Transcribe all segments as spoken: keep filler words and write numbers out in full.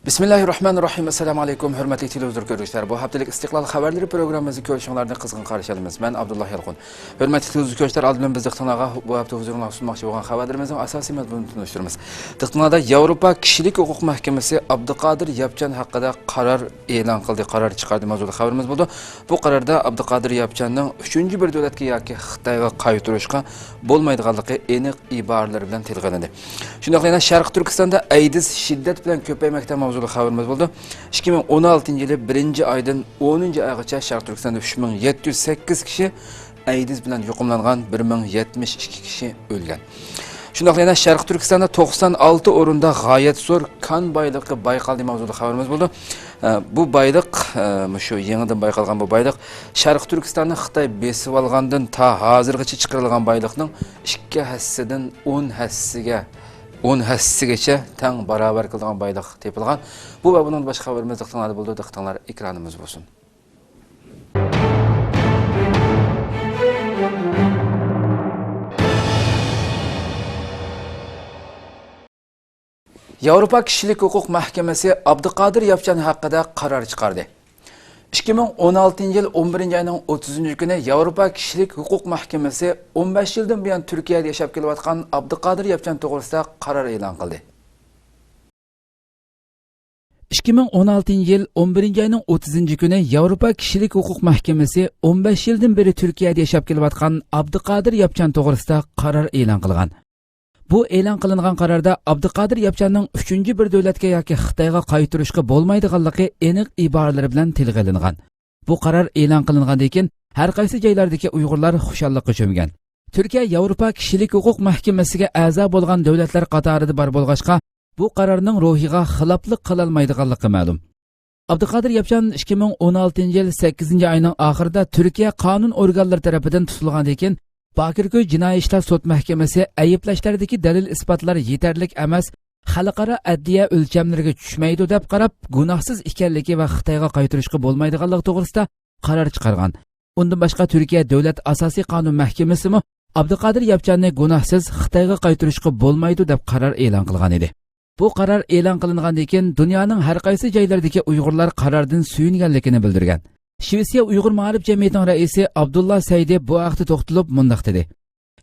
بىسمىللاھىررەھمانىررەھىم. ئەسسالامۇ ئەلەيكۇم، ھۆرمەتلىك تېلېۋىزور كۆرگۈچىلەر. بۇ ھەپتىلىك ئىستىقلال خەۋەرلىرى پروگراممىمىزنى كۆرۈشۈڭلارنى قىزغىن قارشى ئالىمىز. مەن ئابدۇللا يالقۇن. ھۆرمەتلىك تېلېۋىزور كۆرگۈچىلەر، ئالدى بىلەن بىز دىققىتىڭلارغا بۇ ھەپتە ھۇزۇرۇڭلارغا سۇنماقچى بولغان خەۋەرلىرىمىزنىڭ ئاساسىي مەزمۇنىنى تونۇشتۇرىمىز. دىققىتىڭلاردا ياۋروپا كىشىلىك ھوقۇق مەھكىمىسى ئابدۇقادىر ياپچان ھەققىدە قارار ئېلان قىلدى، قارار چىقاردى ماۋزۇلۇق خەۋىرىمىز بولىدۇ. بۇ قاراردا ئابدۇقادىر ياپچاننىڭ ئۈچىنچى بىر دۆلەتكە ياكى خىتايغا قايتۇرۇشقا بولمايدىغانلىقى ئېنىق ئىبارىلىرى بىلەن تىلغا ئېلىندى. شۇنداقلا يەنە شەرقىي تۈركىستاندا ئەيدىز شىددەت بىلەن كۆپەيمەكتە ماۋزۇلۇق خەۋىرىمىز بولىدۇ. ئىككى مىڭ ئون ئالتىنچى يىلى بىرىنچى ئايدىن ئونىنچى ئايغىچە شەرقىي تۈركىستاندا ئۈچ مىڭ يەتتە يۈز سەككىز كىشى ئەيدىز بىلەن يۇقۇملانغان، بىر مىڭ يەتمىش ئىككى كىشى ئۆلگەن. شۇنداقلا يەنە شەرقىي تۈركىستاندا توقسان ئالتى ئورۇندا غايەت زور كان بايلىقى بايقالدى ماۋزۇلۇق خەۋىرىمىز بولىدۇ. ئە، بۇ بايلىق، ئە، مۇشۇ يېڭىدىن بايقالغان بۇ بايلىق شەرقىي تۈركىستاننى خىتاي بېسىۋالغاندىن تا ھازىرغىچە چىقىرىلغان بايلىقنىڭ ئىككى ھەسسىدىن ئون ھەسسىگە، ئون ھەسسىگىچە تەڭ باراۋەر قىلىدىغان بايلىق تېپىلغان. بۇ ۋە بۇنىڭ باشقا خەۋىرىمىز دىققىتىڭلاردا بولىدۇ. دىققىتىڭلار ئېكرانىمىز بولسۇن. ياۋروپا كىشىلىك ھوقۇق مەھكىمىسى ئابدۇقادىر ياپچان ھەققىدە قارار چىقاردى. ئىككى مىڭ ئون ئالتىنچى يىل ئون بىرىنچى ئاينىڭ ئوتتۇزىنچى كۈنى ياۋروپا كىشىلىك ھوقۇق مەھكىمىسى ئون بەش يىلدىن بۇيان تۈركىيەدە ياشاپ كېلىۋاتقان ئابدۇقادىر ياپچان توغرىسىدا قارار ئېلان قىلدى. ئىككى مىڭ ئون ئالتىنچى يىل ئون بىرىنچى ئاينىڭ ئوتتۇزىنچى كۈنى ياۋروپا كىشىلىك ھوقۇق مەھكىمىسى ئون بەش يىلدىن بېرى تۈركىيەدە ياشاپ كېلىۋاتقان ئابدۇقادىر ياپچان توغرىسىدا قارار ئېلان قىلغان. بۇ ئېلان قىلىنغان قاراردا ئابدۇقادىر ياپچاننىڭ ئۈچىنچى بىر دۆلەتكە ياكى خىتايغا قايتۇرۇشقا بولمايدىغانلىقى ئېنىق ئىبارىلىرى بىلەن تىلغا ئېلىنغان. بۇ قارار ئېلان قىلىنغاندىن كېيىن، ھەر قايسى جايلاردىكى ئۇيغۇرلار خۇشاللىققا چۆمگەن. تۈركىيە ياۋروپا كىشىلىك ھوقۇق مەھكىمىسىگە ئەزا بولغان دۆلەتلەر قاتارىدا بار بولغاچقا، بۇ قارارنىڭ روھىغا خىلاپلىق قىلالمايدىغانلىقى مەلۇم. ئابدۇقادىر ياپچان ئىككى مىڭ ئون ئالتىنچى يىل سەككىزىنچى ئاينىڭ ئاخىرىدا تۈركىيە قانۇن ئورگانلىرى تەرىپىدىن تۇتۇلغاندىن كېيىن، باكىركوي جىنايى ئىشلار سوت مەھكىمىسى ئەيىبلەشلەردىكى دەلىل-ئىسپاتلار يېتەرلىك ئەمەس، خەلقئارا ئەدلىيە ئۆلچەملىرىگە چۈشمەيدۇ دەپ قاراپ، گۇناھسىز ئىكەنلىكى ۋە خىتايغا قايتۇرۇشقا بولمايدىغانلىقى توغرىسىدا قارار چىقارغان. ئۇندىن باشقا، تۈركىيە دۆلەت ئاساسىي قانۇن مەھكىمىسىمۇ ئابدۇقادىر ياپچاننى گۇناھسىز خىتايغا قايتۇرۇشقا بولمايدۇ دەپ قارار ئېلان قىلغان ئىدى. بۇ قارار ئېلان قىلىنغاندىن كېيىن، دۇنيانىڭ ھەر قايسى جايلىرىدىكى ئۇيغۇرلار قاراردىن سۆيۈنگەنلىكىنى بىلدۈرگەن. شىۋېتسىيە ئۇيغۇر مائارىپ جەمئىيىتىنىڭ رەئىسى ئابدۇللا سەيدى بۇ ھەقتە توختىلىپ مۇنداق دېدى: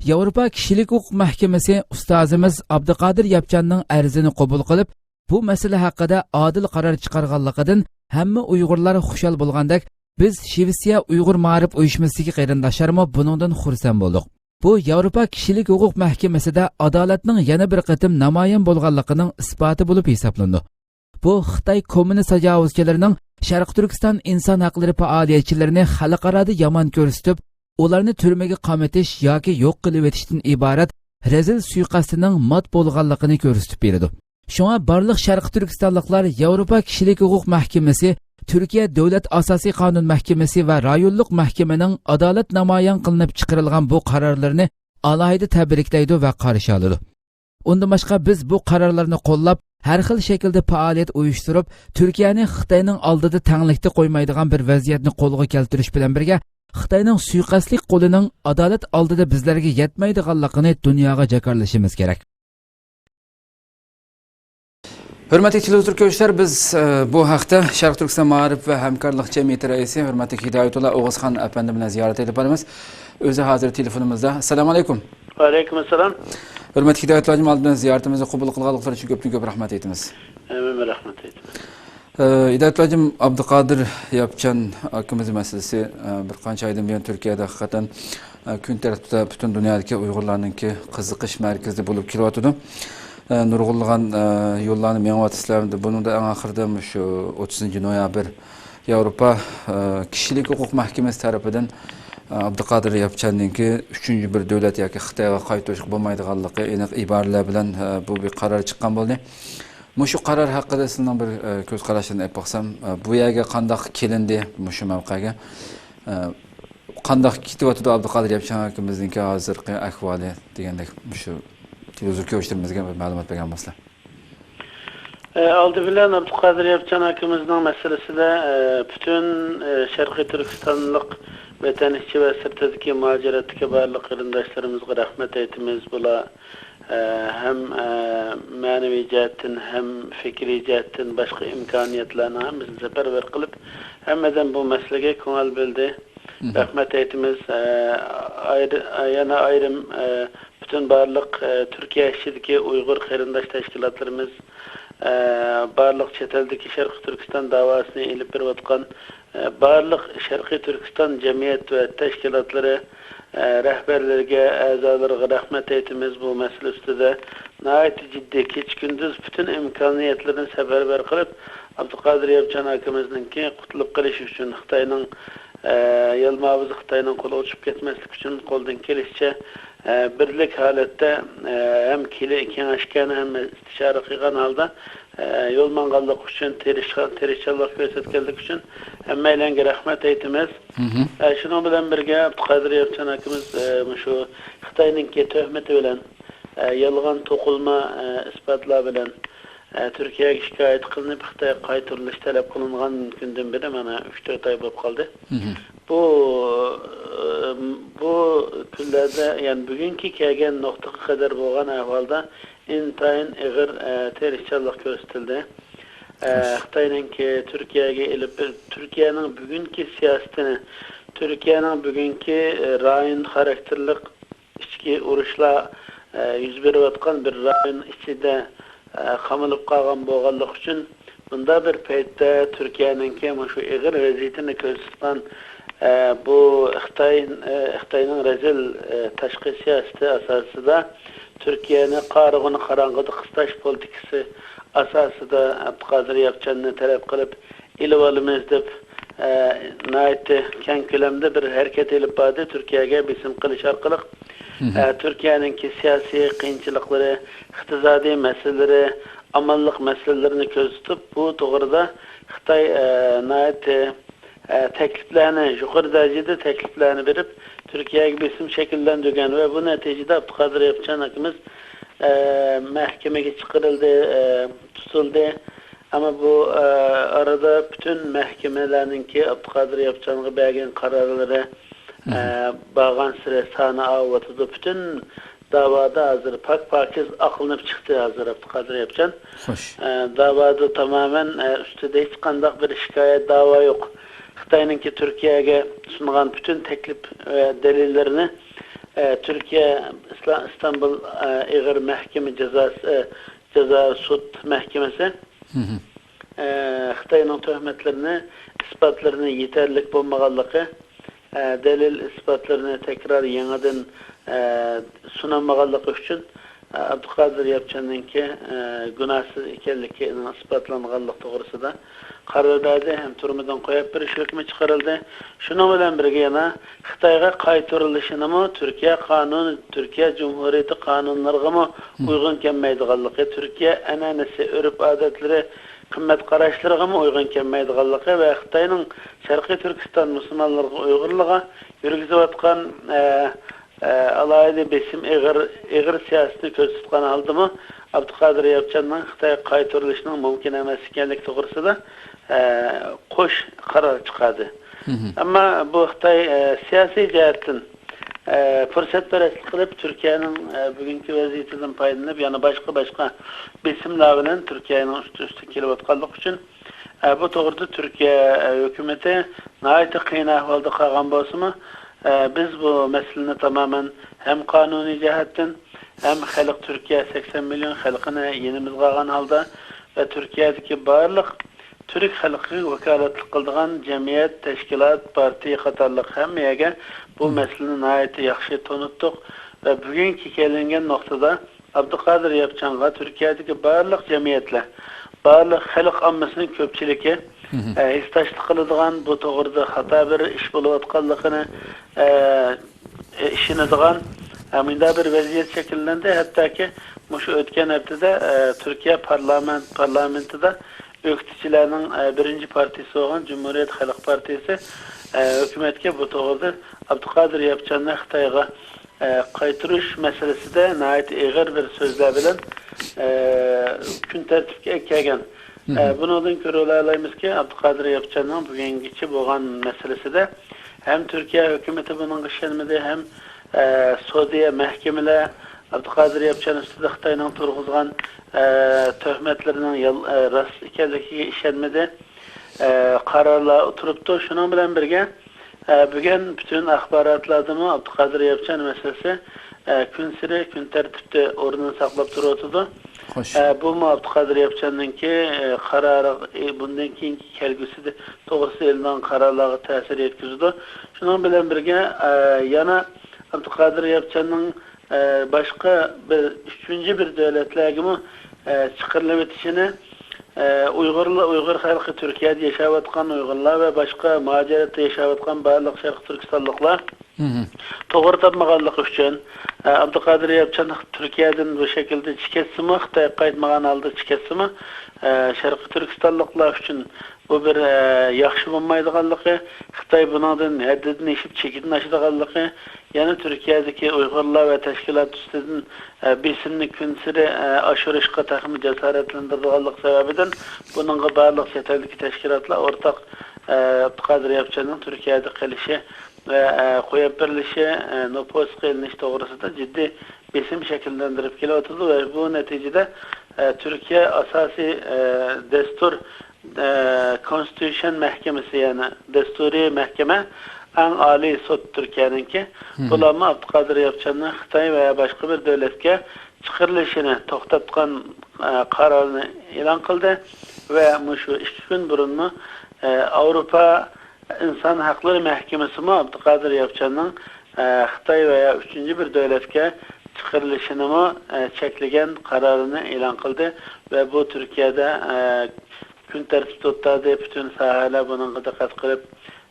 ياۋروپا كىشىلىك ھوقۇق مەھكىمىسى ئۇستازىمىز ئابدۇقادىر ياپچاننىڭ ئەرزىنى قوبۇل قىلىپ، بۇ مەسىلە ھەققىدە ئادىل قارار چىقارغانلىقىدىن ھەممە ئۇيغۇرلار خۇشال بولغاندەك، بىز شىۋېتسىيە ئۇيغۇر مائارىپ ئۇيۇشمىسىدىكى قېرىنداشلارمۇ بۇنىڭدىن خۇرسەن بولدۇق. بۇ ياۋروپا كىشىلىك ھوقۇق مەھكىمىسىدە ئادالەتنىڭ يەنە بىر قېتىم نامايان بولغانلىقىنىڭ ئىسپاتى بولۇپ ھېسابلىنىدۇ. بۇ خىتاي كوممۇنىست تاجاۋۇزچىلىرىنىڭ شەرقىي تۈركىستان ئىنسان ھەقلىرى پائالىيەتچىلىرىنى خەلقئارادا يامان كۆرسىتىپ، ئۇلارنى تۈرمىگە قامىتىش ياكى يوق قىلىۋېتىشتىن ئىبارەت رەزىل سۇيىقەستىنىڭ مات بولغانلىقىنى كۆرسىتىپ بېرىدۇ. شۇڭا بارلىق شەرقىي تۈركىستانلىقلار ياۋروپا كىشىلىك ھوقۇق مەھكىمىسى، تۈركىيە دۆلەت ئاساسىي قانۇن مەھكىمىسى ۋە رايونلۇق مەھكىمىنىڭ ئادالەت نامايان قىلىنىپ چىقىرىلغان بۇ قارارلىرىنى ئالاھىدە تەبرىكلەيدۇ ۋە قارشى ئالىدۇ. ئۇندىن باشقا، بىز بۇ قارارلارنى قوللاپ، ھەر خىل شەكىلدە پائالىيەت ئۇيۇشتۇرۇپ، تۈركىيەنى خىتاينىڭ ئالدىدا تەڭلىكتە قويمايدىغان بىر ۋەزىيەتنى قولغا كەلتۈرۈش بىلەن بىرگە، خىتاينىڭ سۇيىقەستلىك قولىنىڭ ئادالەت ئالدىدا بىزلەرگە يەتمەيدىغانلىقىنى دۇنياغا جاكارلىشىمىز كېرەك. ھۆرمەتلىك تېلېۋىزور كۆرگۈچىلەر، بىز، ئە، بۇ ھەقتە شەرقىي تۈركىستان مائارىپ ۋە ھەمكارلىق جەمئىيىتى رەئىسى ھۆرمەتلىك ھىدايەتۇللا ئوغۇزخان ئەپەندى بىلەن زىيارەت ئېلىپ بارىمىز. ئۆزى ھازىر تېلېفونىمىزدا. ئەسسالامۇ ئەلەيكۇم. ۋەئەلەيكۇم ئەسسالام. ھۆرمەتلىك ھىدايەتۇللا ھاجىم، ئالدى بىلەن زىيارىتىمىزنى قوبۇل قىلغانلىقلىرى ئۈچۈن كۆپتىن كۆپ رەھمەت ئېيتىمىز. ھەممىمىز رەھمەت ئېيتىمىز. ئە، ھىدايەتۇللا ھاجىم، ئابدۇقادىر ياپچان ئاكىمىز مەسىلىسى، ئە، بىر قانچە ئايدىن بۇيان تۈركىيەدە ھەقىقەتەن، ئە، كۈن تەرتىپتە پۈتۈن دۇنيادىكى ئۇيغۇرلارنىڭكى قىزىقىش مەركىزىدە بولۇپ كېلىۋاتىدۇ. ئە، نۇرغۇنلىغان، ئە، يوللارنى مېڭىۋاتىسىلەر. بۇنىڭدا ئەڭ ئاخىرىدا مۇشۇ ئوتتۇزىنچى نويابىر ياۋروپا، ئە، كىشىلىك ھوقۇق مەھكىمىسى تەرىپىدىن، ئە، ئابدۇقادىر ياپچاننىڭكى ئۈچىنچى بىر دۆلەت ياكى خىتايغا قايتۇرۇشقا بولمايدىغانلىقى ئېنىق ئىبارىلەر بىلەن، ئە، بۇ بىر قارار چىققان بولدى. مۇشۇ قارار ھەققىدە سىزنىڭ بىر، ئە، كۆز قاراشىڭىزنى ئېلىپ باقسام، ئە، بۇ يەرگە قانداق كېلىندى، مۇشۇ مەۋقەگە، ئە، قانداق كېتىۋاتىدۇ ئابدۇقادىر ياپچان ئاكىمىزنىڭكى ھازىرقى ئەھۋالى دېگەندەك مۇشۇ تېلېۋىزور كۆرۈشلىرىمىزگە بىر مەلۇمات بەرگەن بولسىلا. ئە، ئالدى بىلەن ئابدۇقادىر ياپچان ئاكىمىزنىڭ مەسىلىسىدە، ئە، پۈتۈن، ئە، شەرقىي تۈركىستانلىق ۋەتەن ئىچى ۋە سىرتىدىكى مۇھاجىرەتتىكى بارلىق قېرىنداشلىرىمىزغا رەھمەت ئېيتىمىز. بۇلار ئە، ھەم، ئە، مەنىۋى جەھەتتىن، ھەم پىكرىي جەھەتتىن باشقا ئىمكانىيەتلەرنىڭ ھەممىسىنى سەپەرۋەر قىلىپ، ھەممىدىن بۇ مەسىلىگە كۆڭۈل بۆلدى. مھم. رەھمەت ئېيتىمىز. ئە، ئايرى-، يەنە ئايرىم، ئە، پۈتۈن بارلىق، ئە، تۈركىيە ئىچىدىكى ئۇيغۇر قېرىنداش تەشكىلاتلىرىمىز، ئە، بارلىق چەت ئەلدىكى شەرقىي تۈركىستان داۋاسىنى ئېلىپ بېرىۋاتقان، ئە، بارلىق شەرقىي تۈركىستان جەمئىيەت ۋە تەشكىلاتلىرى، ئە، رەھبەرلىرىگە، ئەزالىرىغا رەھمەت ئېيتىمىز. بۇ مەسىلە ئۈستىدە ناھايىتى جىددىي، كېچە-كۈندۈز پۈتۈن ئىمكانىيەتلىرىنى سەپەرۋەر قىلىپ، ئابدۇقادىر ياپچان ئاكىمىزنىڭكى قۇتۇلۇپ قېلىشى ئۈچۈن، خىتاينىڭ، ئە، يالماۋۇزى خىتاينىڭ قولىغا چۈشۈپ كەتمەسلىك ئۈچۈن قولدىن كېلىشىچە، ئە، بىرلىك ھالەتتە، ئە، ھەم كېلى-، كېڭەشكەن، ھەم ئىستىشارە قىلغان ھالدا، ئە، يول ماڭغانلىقى ئۈچۈن، تىرىشقان، تىرىشچانلىق كۆرسەتكەنلىكى ئۈچۈن ھەممەيلەنگە رەھمەت ئېيتىمىز. مھم. ئە، شۇنىڭ بىلەن بىرگە، ئابدۇقادىر ياپچان ئاكىمىز، ئە، مۇشۇ خىتاينىڭكى تۆھمىتى بىلەن، ئە، يالغان توقۇلما، ئە، ئىسپاتلار بىلەن، ئە، تۈركىيەگە شىكايەت قىلىنىپ، خىتايغا قايتۇرۇلۇش تەلەپ قىلىنغان كۈندىن بېرى مانا ئۈچ تۆت ئاي بولۇپ قالدى. مھم. بۇ، ئە، بۇ كۈنلەردە، يەنى بۈگۈنكى كەلگەن نۇقتىغا قەدەر بولغان ئەھۋالدا ئىنتايىن ئېغىر، ئە، تىرىشچانلىق كۆرسىتىلدى. ئە، خوش. خىتاينىڭكى تۈركىيەگە ئېلىپ، تۈركىيەنىڭ بۈگۈنكى سىياسىتىنى، تۈركىيەنىڭ بۈگۈنكى، ئە، رايون خاراكتېرلىق ئىچكى ئۇرۇشلار، ئە، يۈز بېرىۋاتقان بىر رايون ئىچىدە، ئە، قامىلىپ قالغان بولغانلىقى ئۈچۈن، بۇنداق بىر پەيتتە تۈركىيەنىڭكى مۇشۇ ئېغىر ۋەزىيىتىنى كۆرسىتىدىغان، ئە، بۇ خىتاي، ئە، خىتاينىڭ رەزىل، ئە، تاشقى سىياسىتى ئاساسىدا تۈركىيەنى قارىغۇنى قاراڭغۇدا قىستاش پولىتىكىسى ئاساسىدا ئابدۇقادىر ياپچاننى تەلەپ قىلىپ، ئېلىۋالىمىز دەپ، ئە، ناھايىتى كەڭ كۆلەمدە بىر ھەرىكەت ئېلىپ باردى. تۈركىيەگە بېسىم قىلىش ئارقىلىق، مھم. ئە، تۈركىيەنىڭكى سىياسىي قىيىنچىلىقلىرى، ئىقتىسادىي مەسىلىلىرى، ئامانلىق مەسىلىلىرىنى كۆزىتىپ، بۇ توغرىدا خىتاي، ئە، ناھايىتى، ئە، تەكلىپلەرنى، يۇقىرى دەرىجىدە تەكلىپلەرنى بېرىپ، تۈركىيەگە بېسىم شەكىللەندۈرگەن ۋە بۇ نەتىجىدە ئابدۇقادىر ياپچان ئاكىمىز، ئە، مەھكىمىگە چىقىرىلدى، ئە، تۇتۇلدى. ئەمما بۇ، ئە، ئارىدا پۈتۈن مەھكىمىلەرنىڭكى ئابدۇقادىر ياپچانغا بەرگەن قارارلىرى، ئە، مھم. بارغانسېرى سانى ئاۋۇۋاتىدۇ. پۈتۈن داۋادا ھازىر پاك-پاكىز ئاقلىنىپ چىقتى ھازىر ئابدۇقادىر ياپچان. خوش. ئە، داۋادا تامامەن، ئە، ئۈستىدە ھېچقانداق بىر شىكايەت، داۋا يوق. خىتاينىڭكى تۈركىيەگە سۇنغان پۈتۈن تەكلىپ ۋە دەلىللىرىنى، ئە، تۈركىيە ئىسلا-، ئىستانبۇل، ئە، ئېغىر مەھكىمە جازاسى، ئە، جازا سوت مەھكىمىسى، مھم. ئە، خىتاينىڭ تۆھمەتلىرىنى، ئىسپاتلىرىنى يېتەرلىك بولمىغانلىقى، ئە، دەلىل ئىسپاتلىرىنى تەكرار يېڭىدىن، ئە، سۇنالمىغانلىقى ئۈچۈن، ئە، ئابدۇقادىر ياپچاننىڭكى، ئە، گۇناھسىز ئىكەنلىكىنىڭ ئىسپاتلانغانلىقى توغرىسىدا قارار بەردى ھەم تۈرمىدىن قويۇپ بېرىش ھۆكمى چىقىرىلدى. شۇنىڭ بىلەن بىرگە يەنە خىتايغا قايتۇرۇلۇشىنىمۇ تۈركىيە قانۇنى، تۈركىيە جۇمھۇرىيىتى قانۇنلىرىغىمۇ مم. ئۇيغۇن كەلمەيدىغانلىقى، تۈركىيە ئەنئەنىسى، ئۆرپ-ئادەتلىرى، قىممەت قاراشلىرىغىمۇ ئۇيغۇن كەلمەيدىغانلىقى ۋە خىتاينىڭ شەرقىي تۈركىستان مۇسۇلمانلىرىغا، ئۇيغۇرلارغا يۈرگۈزۈۋاتقان، ئە، ئە، ئالاھىدە بېسىم، ئېغىر، ئېغىر سىياسىتىنى كۆرسىتىۋاتقان ھالدىمۇ ئابدۇقادىر ياپچاننىڭ خىتايغا قايتۇرۇلۇشىنىڭ مۇمكىن ئەمەس ئىكەنلىكى توغرىسىدا، ئە، قوش قارار چىقاردى. مھم. ئەمما بۇ خىتاي، ئە، سىياسىي جەھەتتىن، ئە، پۇرسەتپەرەسلىك قىلىپ، تۈركىيەنىڭ، ئە، بۈگۈنكى ۋەزىيىتىدىن پايدىلىنىپ، يەنە باشقا، باشقا بېسىملار بىلەن تۈركىيەنىڭ ئۈستى، ئۈستىگە كېلىۋاتقانلىقى ئۈچۈن، ئە، بۇ توغرىدا تۈركىيە، ئە، ھۆكۈمىتى ناھايىتى قىيىن ئەھۋالدا قالغان بولسىمۇ، ئە، بىز بۇ مەسىلىنى تامامەن ھەم قانۇنىي جەھەتتىن، ھەم خەلق، تۈركىيە سەكسەن مىليون خەلقىنى يېنىمىزغا ئالغان ھالدا ۋە تۈركىيەدىكى بارلىق تۈرك خەلقىگە ۋاكالەتلىك قىلىدىغان جەمئىيەت، تەشكىلات، پارتىيە قاتارلىق ھەممە يەرگە بۇ مم. مەسىلىنى ناھايىتى ياخشى تونۇتتۇق ۋە بۈگۈنكى كېلىنگەن نۇقتىدا ئابدۇقادىر ياپچانغا تۈركىيەدىكى بارلىق جەمئىيەتلەر، بارلىق خەلق ئاممىسىنىڭ كۆپچىلىكى، مم. ئە، ھېسداشلىق قىلىدىغان، بۇ توغرىدا خاتا بىر ئىش بولۇۋاتقانلىقىنى، ئە، ئىشىنىدىغان، ئە، مۇنداق بىر ۋەزىيەت شەكىللەندى. ھەتتاكى مۇشۇ ئۆتكەن ھەپتىدە، ئە، تۈركىيە پارلامېنت-، پارلامېنتىدا ئۆكتىچىلەرنىڭ، ئە، بىرىنچى پارتىيىسى بولغان جۇمھۇرىيەت خەلق پارتىيىسى، ئە، ھۆكۈمەتكە بۇ توغرىدا ئابدۇقادىر ياپچاننى خىتايغا، ئە، قايتۇرۇش مەسىلىسىدە ناھايىتى ئېغىر بىر سۆزلەر بىلەن، ئە، كۈن تەرتىپكە ئەكەلگەن. ئە، مم. بۇنىڭدىن كۆرۈۋالالايمىزكى، ئابدۇقادىر ياپچاننىڭ بۈگۈنگىچە بولغان مەسىلىسىدە ھەم تۈركىيە ھۆكۈمىتى بۇنىڭغا ئىشەنمىدى، ھەم، ئە، سوتىيە مەھكىمىلەر، ئابدۇقادىر ياپچان ئۈستىدە خىتاينىڭ تۇرغۇزغان، ئە، تۆھمەتلىرىنىڭ يال-، ئە، راست ئىكەنلىكىگە ئىشەنمىدى. ئە، قارارلار تۇرۇپتۇ. شۇنىڭ بىلەن بىرگە، ئە، بۈگۈن پۈتۈن ئاخباراتلاردىمۇ ئابدۇقادىر ياپچان مەسىلىسى، ئە، كۈنسېرى كۈن تەرتىپتە ئورنىنى ساقلاپ تۇرۇۋاتىدۇ. خوش. ئە، بۇمۇ ئابدۇقادىر ياپچاننىڭكى، ئە، قارارى، ئە، بۇندىن كېيىنكى كەلگۈسىدە توغرىسىدا ئېلىنغان قارارلارغا تەسىر يەتكۈزىدۇ. شۇنىڭ بىلەن بىرگە، ئە، يەنە ئابدۇقادىر ياپچاننىڭ، ئە، باشقا بىر، ئۈچىنچى بىر دۆلەتلەرگىمۇ، ئە، چىقىرىلىۋېتىشىنى، ئە، ئۇيغۇرلا-، ئۇيغۇر خەلقى، تۈركىيەدە ياشاۋاتقان ئۇيغۇرلار ۋە باشقا مۇھاجىرەتتە ياشاۋاتقان بارلىق شەرقىي تۈركىستانلىقلار مهم. توغرا تاپمىغانلىقى ئۈچۈن، ئە، ئابدۇقادىر ياپچان تۈركىيەدىن بۇ شەكىلدە چىقىپ كەتسىمۇ، خىتايغا قايتمىغان ھالدا چىقىپ كەتسىمۇ، ئە، شەرقىي تۈركىستانلىقلار ئۈچۈن بۇ بىر، ئە، ياخشى بولمايدىغانلىقى، خىتاي بۇنىڭدىن ھەددىدىن ئېشىپ، چېكىدىن ئاشىدىغانلىقى، يەنە تۈركىيەدىكى ئۇيغۇرلار ۋە تەشكىلات ئۈستىدىن، ئە، بېسىمنى كۈنسېرى، ئە، ئاشۇرۇشقا تېخىمۇ جاسارەتلەندۈرىدىغانلىقى سەۋەبىدىن، بۇنىڭغا بارلىق چەت ئەلدىكى تەشكىلاتلار ئورتاق، ئە، ئابدۇقادىر ياپچاننىڭ تۈركىيەدە قېلىشى ۋە، ئە، قويۇپ بېرىلىشى، ئە، نوپۇسقا ئېلىنىش توغرىسىدا جىددىي بېسىم شەكىللەندۈرۈپ كېلىۋاتىدۇ ۋە بۇ نەتىجىدە، ئە، تۈركىيە ئاساسىي، ئە، دەستۇر، ئە، كونستىتۇشن مەھكىمىسى، يەنى دەستۇرىي مەھكىمە، ئەڭ ئالىي سوت تۈركىيەنىڭكى، مهم. بۇلارمۇ ئابدۇقادىر ياپچاننىڭ خىتاي ۋە باشقا بىر دۆلەتكە چىقىرىلىشىنى توختاتقان، ئە، قارارىنى ئېلان قىلدى ۋە مۇشۇ ئىككى كۈن بۇرۇنمۇ، ئە، ئاۋروپا ئىنسان ھەقلىرى مەھكىمىسىمۇ ئابدۇقادىر ياپچاننىڭ، ئە، خىتاي ۋە يا ئۈچىنچى بىر دۆلەتكە چىقىرىلىشىنىمۇ، ئە، چەكلىگەن قارارىنى ئېلان قىلدى ۋە بۇ تۈركىيەدە، ئە، كۈن تەرتىپتە ئولتۇردى. پۈتۈن ساھەلەر بۇنىڭغا دىققەت قىلىپ،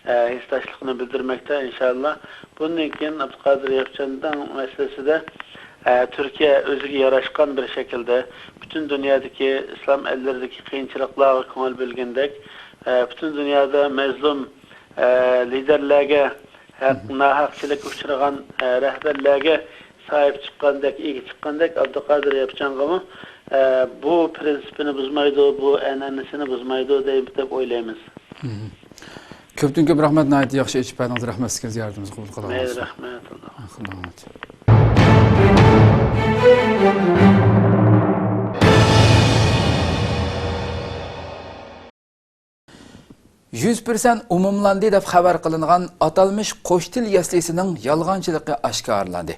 ئە، ھېسداشلىقىنى بىلدۈرمەكتە، ئىنشاللا. بۇندىن كېيىن ئابدۇقادىر ياپچاننىڭ مەسىلىسىدە، ئە، تۈركىيە ئۆزىگە ياراشقان بىر شەكىلدە پۈتۈن دۇنيادىكى ئىسلام ئەللىرىدىكى قىيىنچىلىقلارغا كۆڭۈل بۆلگەندەك، ئە، پۈتۈن دۇنيادا مەزلۇم، ئە، لىدەرلەرگە، ھەق، ناھەقچىلىككە ئۇچرىغان، ئە، رەھبەرلەرگە ساھىب چىققاندەك، ئىگە چىققاندەك، ئابدۇقادىر ياپچانغىمۇ، ئە، بۇ پىرىنسىپىنى بۇزمايدۇ، بۇ ئەنئەنىسىنى بۇزمايدۇ دەي-، دەپ ئويلايمىز. مهم. كۆپتىن كۆپ رەھمەت، ناھايىتى ياخشى ئېچىپ بەردىڭىز، رەھمەت سىزگە، زىيارىتىمىزنى قوبۇل قىلغان مەيلى، بولسا. رەھمەت. خۇدا ئامانەت. يۈز پىرسەنت ئومۇملاندى دەپ خەۋەر قىلىنغان ئاتالمىش قوش تىل يەسلىسىنىڭ يالغانچىلىقى ئاشكارىلاندى.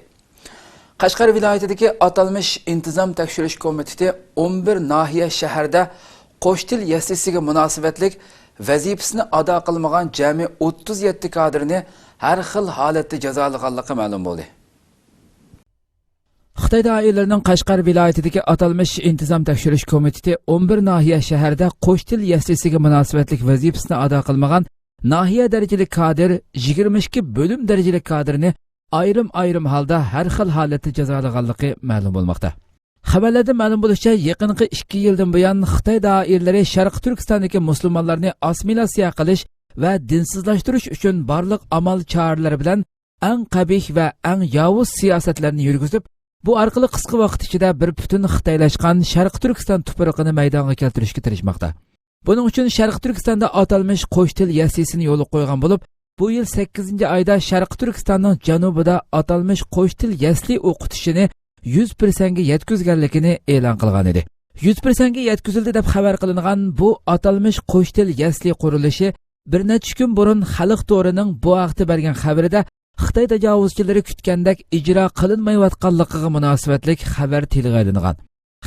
قەشقەر ۋىلايىتىدىكى ئاتالمىش ئىنتىزام تەكشۈرۈش كومىتېتى ئون بىر ناھىيە، شەھەردە قوش تىل يەسلىسىگە مۇناسىۋەتلىك ۋەزىپىسىنى ئادا قىلمىغان جەمئىي ئوتتۇز يەتتە كادىرنى ھەر خىل ھالەتتە جازالىغانلىقى مەلۇم بولدى. خىتاي دائىرىلىرىنىڭ قەشقەر ۋىلايىتىدىكى ئاتالمىش ئىنتىزام تەكشۈرۈش كومىتېتى ئون بىر ناھىيە، شەھەردە قوش تىل يەسلىسىگە مۇناسىۋەتلىك ۋەزىپىسىنى ئادا قىلمىغان ناھىيە دەرىجىلىك كادىر، يىگىرمە ئىككى بۆلۈم دەرىجىلىك كادىرنى ئايرىم-ئايرىم ھالدا ھەر خىل ھالەتتە جازالىغانلىقى مەلۇم بولماقتا. خەۋەرلەردىن مەلۇم بولۇشىچە، يېقىنقى ئىككى يىلدىن بۇيان خىتاي دائىرىلىرى شەرقىي تۈركىستاندىكى مۇسۇلمانلارنى ئاسسىمىلياتسىيە قىلىش ۋە دىنسىزلاشتۇرۇش ئۈچۈن بارلىق ئامال-چارىلىرى بىلەن ئەڭ قەبىھ ۋە ئەڭ ياۋۇز سىياسەتلەرنى يۈرگۈزۈپ، بۇ ئارقىلىق قىسقا ۋاقىت ئىچىدە بىر پۈتۈن خىتايلاشقان شەرقىي تۈركىستان تۇپرىقىنى مەيدانغا كەلتۈرۈشكە تىرىشماقتا. بۇنىڭ ئۈچۈن شەرقىي تۈركىستاندا ئاتالمىش قوش تىل يەسلىسىنى يولغا قويغان بولۇپ، بۇ يىل سەككىزىنچى ئايدا شەرقىي تۈركىستاننىڭ جەنۇبىدا ئاتالمىش قوش تىل يەسلى ئوقۇتۇشىنى يۈز پىرسەنتكە يەتكۈزگەنلىكىنى ئېلان قىلغان ئىدى. يۈز پىرسەنتكە يەتكۈزۈلدى دەپ خەۋەر قىلىنغان بۇ ئاتالمىش قوش تىل يەسلى قۇرۇلۇشى بىر نەچچە كۈن بۇرۇن خەلق تورىنىڭ بۇ ھەقتە بەرگەن خەۋىرىدە خىتاي تاجاۋۇزچىلىرى كۈتكەندەك ئىجرا قىلىنمايۋاتقانلىقىغا مۇناسىۋەتلىك خەۋەر تىلغا ئېلىنغان.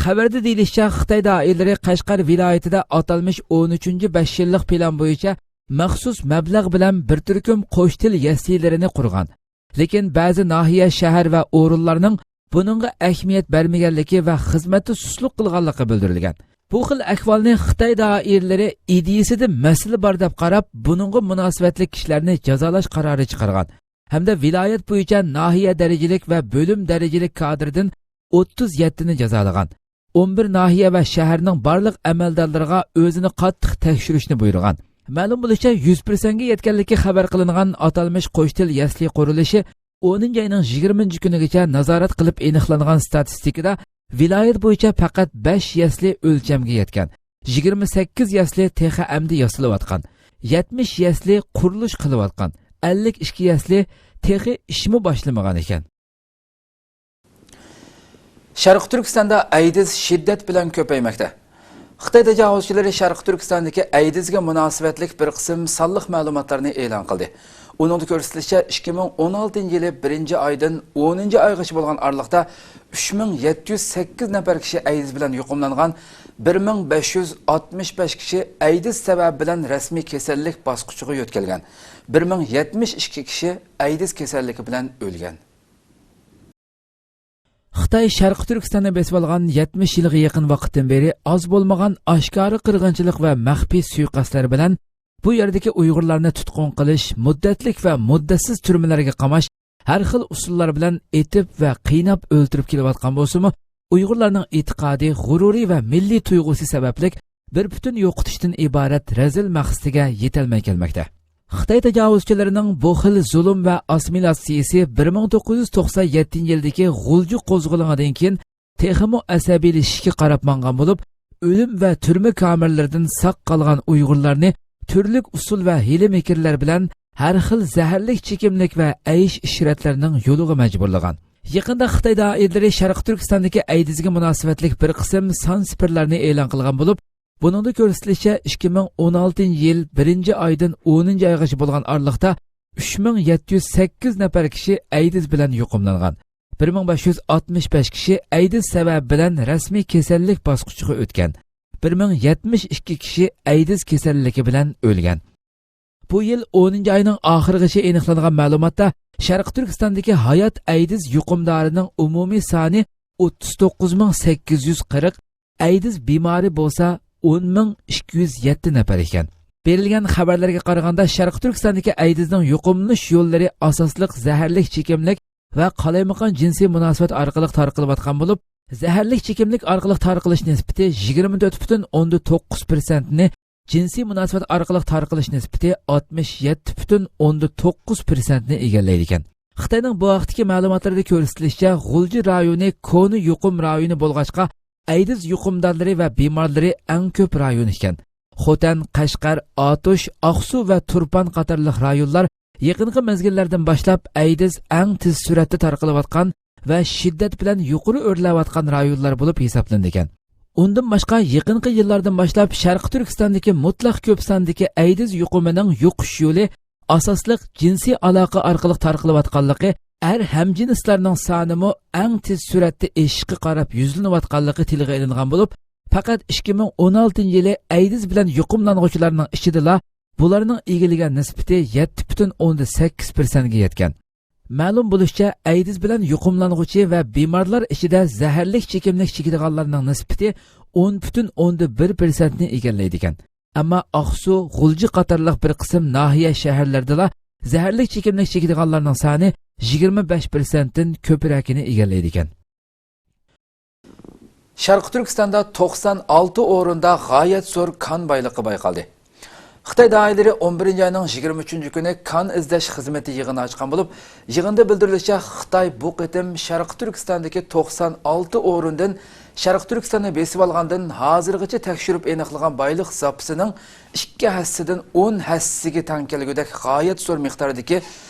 خەۋەردە دېيىلىشىچە، خىتاي دائىرىلىرى قەشقەر ۋىلايىتىدە ئاتالمىش ئون ئۈچىنچى بەش يىللىق پىلان بويىچە مەخسۇس مەبلەغ بىلەن بىر تۈركۈم قوش تىل يەسلىلىرىنى قۇرغان. لېكىن بەزى ناھىيە، شەھەر ۋە ئورۇنلارنىڭ بۇنىڭغا ئەھمىيەت بەرمىگەنلىكى ۋە خىزمەتتە سۇسلۇق قىلغانلىقى بىلدۈرۈلگەن. بۇ خىل ئەھۋالنى خىتاي دائىرىلىرى ئىدىيىسىدە مەسىلە بار دەپ قاراپ، بۇنىڭغا مۇناسىۋەتلىك كىشىلەرنى جازالاش قارارى چىقارغان ھەمدە ۋىلايەت بويىچە ناھىيە دەرىجىلىك ۋە بۆلۈم دەرىجىلىك كادىردىن ئوتتۇز يەتتىنى جازالىغان. ئون بىر ناھىيە ۋە شەھەرنىڭ بارلىق ئەمەلدارلىرىغا ئۆزىنى قاتتىق تەكشۈرۈشنى بۇيرۇغان. مەلۇم بولۇشىچە، يۈز پىرسەنتكە يەتكەنلىكى خەۋەر قىلىنغان ئاتالمىش قوش تىل يەسلى قۇرۇلۇشى ئونىنچى ئاينىڭ يىگىرمىنچى كۈنىگىچە نازارەت قىلىپ ئېنىقلانغان ستاتىستىكىدا ۋىلايەت بويىچە پەقەت بەش يەسلى ئۆلچەمگە يەتكەن، يىگىرمە سەككىز يەسلى تېخى ئەمدى ياسىلىۋاتقان، يەتمىش يەسلى قۇرۇلۇش قىلىۋاتقان، ئەللىك ئىككى يەسلى تېخى ئىشمۇ باشلىمىغان ئىكەن. شەرقىي تۈركىستاندا ئەيدىز شىددەت بىلەن كۆپەيمەكتە. خىتاي تاجاۋۇزچىلىرى شەرقىي تۈركىستاندىكى ئەيدىزگە مۇناسىۋەتلىك بىر قىسىم سانلىق مەلۇماتلارنى ئېلان قىلدى. ئۇنىڭدا كۆرسىتىلىشىچە، ئىككى مىڭ ئون ئالتىنچى يىلى بىرىنچى ئايدىن ئونىنچى ئايغىچە بولغان ئارىلىقتا ئۈچ مىڭ يەتتە يۈز سەككىز نەپەر كىشى ئەيدىز بىلەن يۇقۇملانغان، بىر مىڭ بەش يۈز ئاتمىش بەش كىشى ئەيدىز سەۋەبى بىلەن رەسمىي كېسەللىك باسقۇچىغا يۆتكەلگەن، بىر مىڭ يەتمىش ئىككى كىشى ئەيدىز كېسەللىكى بىلەن ئۆلگەن. خىتاي شەرقىي تۈركىستاننى بېسىۋالغان يەتمىش يىلغا يېقىن ۋاقىتتىن بېرى ئاز بولمىغان ئاشكارا قىرغىنچىلىق ۋە مەخپىي سۇيىقەستلەر بىلەن بۇ يەردىكى ئۇيغۇرلارنى تۇتقۇن قىلىش، مۇددەتلىك ۋە مۇددەتسىز تۈرمىلەرگە قاماش، ھەر خىل ئۇسۇللار بىلەن ئېتىپ ۋە قىيناپ ئۆلتۈرۈپ كېلىۋاتقان بولسىمۇ، ئۇيغۇرلارنىڭ ئېتىقادى، غۇرۇرى ۋە مىللىي تۇيغۇسى سەۋەبلىك بىر پۈتۈن يوقىتىشتىن ئىبارەت رەزىل مەقسىتىگە يېتەلمەي كەلمەكتە. خىتاي تاجاۋۇزچىلىرىنىڭ بۇ خىل زۇلۇم ۋە ئاسسىمىلياتسىيىسى بىر مىڭ توققۇز يۈز توقسان يەتتىنچى يىلدىكى غۇلجا قوزغىلىڭىدىن كېيىن تېخىمۇ ئەسەبىيلىشىشكە قاراپ ماڭغان بولۇپ، ئۆلۈم ۋە تۈرمە كامېرلىرىدىن ساق قالغان ئۇيغۇرلارنى تۈرلۈك ئۇسۇل ۋە ھىيلە-مىكىرلەر بىلەن ھەر خىل زەھەرلىك چېكىملىك ۋە ئەيش-ئىشرەتلەرنىڭ يولىغا مەجبۇرلىغان. يېقىندا خىتاي دائىرىلىرى شەرقىي تۈركىستاندىكى ئەيدىزگە مۇناسىۋەتلىك بىر قىسىم سان سىپىرلارنى ئېلان قىلغان بولۇپ، بۇنىڭدا كۆرسىتىلىشىچە، ئىككى مىڭ ئون ئالتىنچى يىل بىرىنچى ئايدىن ئونىنچى ئايغىچە بولغان ئارىلىقتا ئۈچ مىڭ يەتتە يۈز سەككىز نەپەر كىشى ئەيدىز بىلەن يۇقۇملانغان، بىر مىڭ بەش يۈز ئاتمىش بەش كىشى ئەيدىز سەۋەبى بىلەن رەسمىي كېسەللىك باسقۇچىغا ئۆتكەن، بىر مىڭ يەتمىش ئىككى كىشى ئەيدىز كېسەللىكى بىلەن ئۆلگەن. بۇ يىل ئونىنچى ئاينىڭ ئاخىرىغىچە ئېنىقلانغان مەلۇماتتا، شەرقىي تۈركىستاندىكى ھايات ئەيدىز يۇقۇمدارىنىڭ ئومۇمىي سانى ئوتتۇز توققۇز مىڭ سەككىز يۈز قىرىق، ئەيدىز بىمارى بولسا ئون مىڭ ئىككى يۈز يەتتە نەپەر ئىكەن. بېرىلگەن خەۋەرلەرگە قارىغاندا، شەرقىي تۈركىستاندىكى ئەيدىزنىڭ يۇقۇملىنىش يوللىرى ئاساسلىق زەھەرلىك چېكىملىك ۋە قالايمىقان جىنسىي مۇناسىۋەت ئارقىلىق تارقىلىۋاتقان بولۇپ، زەھەرلىك چېكىملىك ئارقىلىق تارقىلىش نىسبىتى يىگىرمە تۆت پۈتۈن ئوندىن توققۇز پىرسەنتنى، جىنسىي مۇناسىۋەت ئارقىلىق تارقىلىش نىسبىتى ئاتمىش يەتتە پۈتۈن ئوندىن توققۇز پىرسەنتنى ئىگىلەيدىكەن. خىتاينىڭ بۇ ھەقتىكى مەلۇماتلىرىدا كۆرسىتىلىشىچە، غۇلجا رايونى كونا يۇقۇم رايونى بولغاچقا، ئەيدىز يۇقۇمدارلىرى ۋە بىمارلىرى ئەڭ كۆپ رايون ئىكەن. خوتەن، قەشقەر، ئاتۇش، ئاقسۇ ۋە تۇرپان قاتارلىق رايونلار يېقىنقى مەزگىللەردىن باشلاپ ئەيدىز ئەڭ تېز سۈرئەتتە تارقىلىۋاتقان ۋە شىددەت بىلەن يۇقىرى ئۆرلەۋاتقان رايونلار بولۇپ ھېسابلىنىدىكەن. ئۇندىن باشقا، يېقىنقى يىللاردىن باشلاپ شەرقىي تۈركىستاندىكى مۇتلەق كۆپ ساندىكى ئەيدىز يۇقۇمىنىڭ يۇقۇش يولى ئاساسلىق جىنسىي ئالاقە ئارقىلىق تارقىلىۋاتقانلىقى، ئەر ھەمجىنسلارنىڭ سانىمۇ ئەڭ تېز سۈرئەتتە ئېشىشقا قاراپ يۈزلىنىۋاتقانلىقى تىلغا ئېلىنغان بولۇپ، پەقەت ئىككى مىڭ ئون ئالتىنچى يىلى ئەيدىز بىلەن يۇقۇملانغۇچىلارنىڭ ئىچىدىلا بۇلارنىڭ ئىگىلىگەن نىسبىتى يەتتە پۈتۈن ئوندىن سەككىز پىرسەنتكە يەتكەن. مەلۇم بولۇشىچە، ئەيدىز بىلەن يۇقۇملانغۇچى ۋە بىمارلار ئىچىدە زەھەرلىك چېكىملىك چېكىدىغانلارنىڭ نىسبىتى ئون پۈتۈن ئوندىن بىر پىرسەنتنى ئىگىلەيدىكەن. ئەمما ئاقسۇ، غۇلجا قاتارلىق بىر قىسىم ناھىيە، شەھەرلەردىلا زەھەرلىك چېكىملىك چېكىدىغانلارنىڭ سانى يىگىرمە بەش پىرسەنتتىن كۆپرەكىنى ئىگىلەيدىكەن. شەرقىي تۈركىستاندا توقسان ئالتە ئورۇندا غايەت زور كان بايلىقى بايقالدى. خىتاي دائىرىلىرى ئون بىرىنچى ئاينىڭ يىگىرمە ئۈچىنچى كۈنى كان ئىزدەش خىزمىتى يىغىنى ئاچقان بولۇپ، يىغىندا بىلدۈرۈلۈشىچە، خىتاي بۇ قېتىم شەرقىي تۈركىستاندىكى توقسان ئالتە ئورۇندىن شەرقىي تۈركىستاننى بېسىۋالغاندىن ھازىرغىچە تەكشۈرۈپ ئېنىقلىغان بايلىق زاپىسىنىڭ ئىككى ھەسسىدىن ئون ھەسسىگە تەڭ كەلگۈدەك غايەت زور مىقداردىكى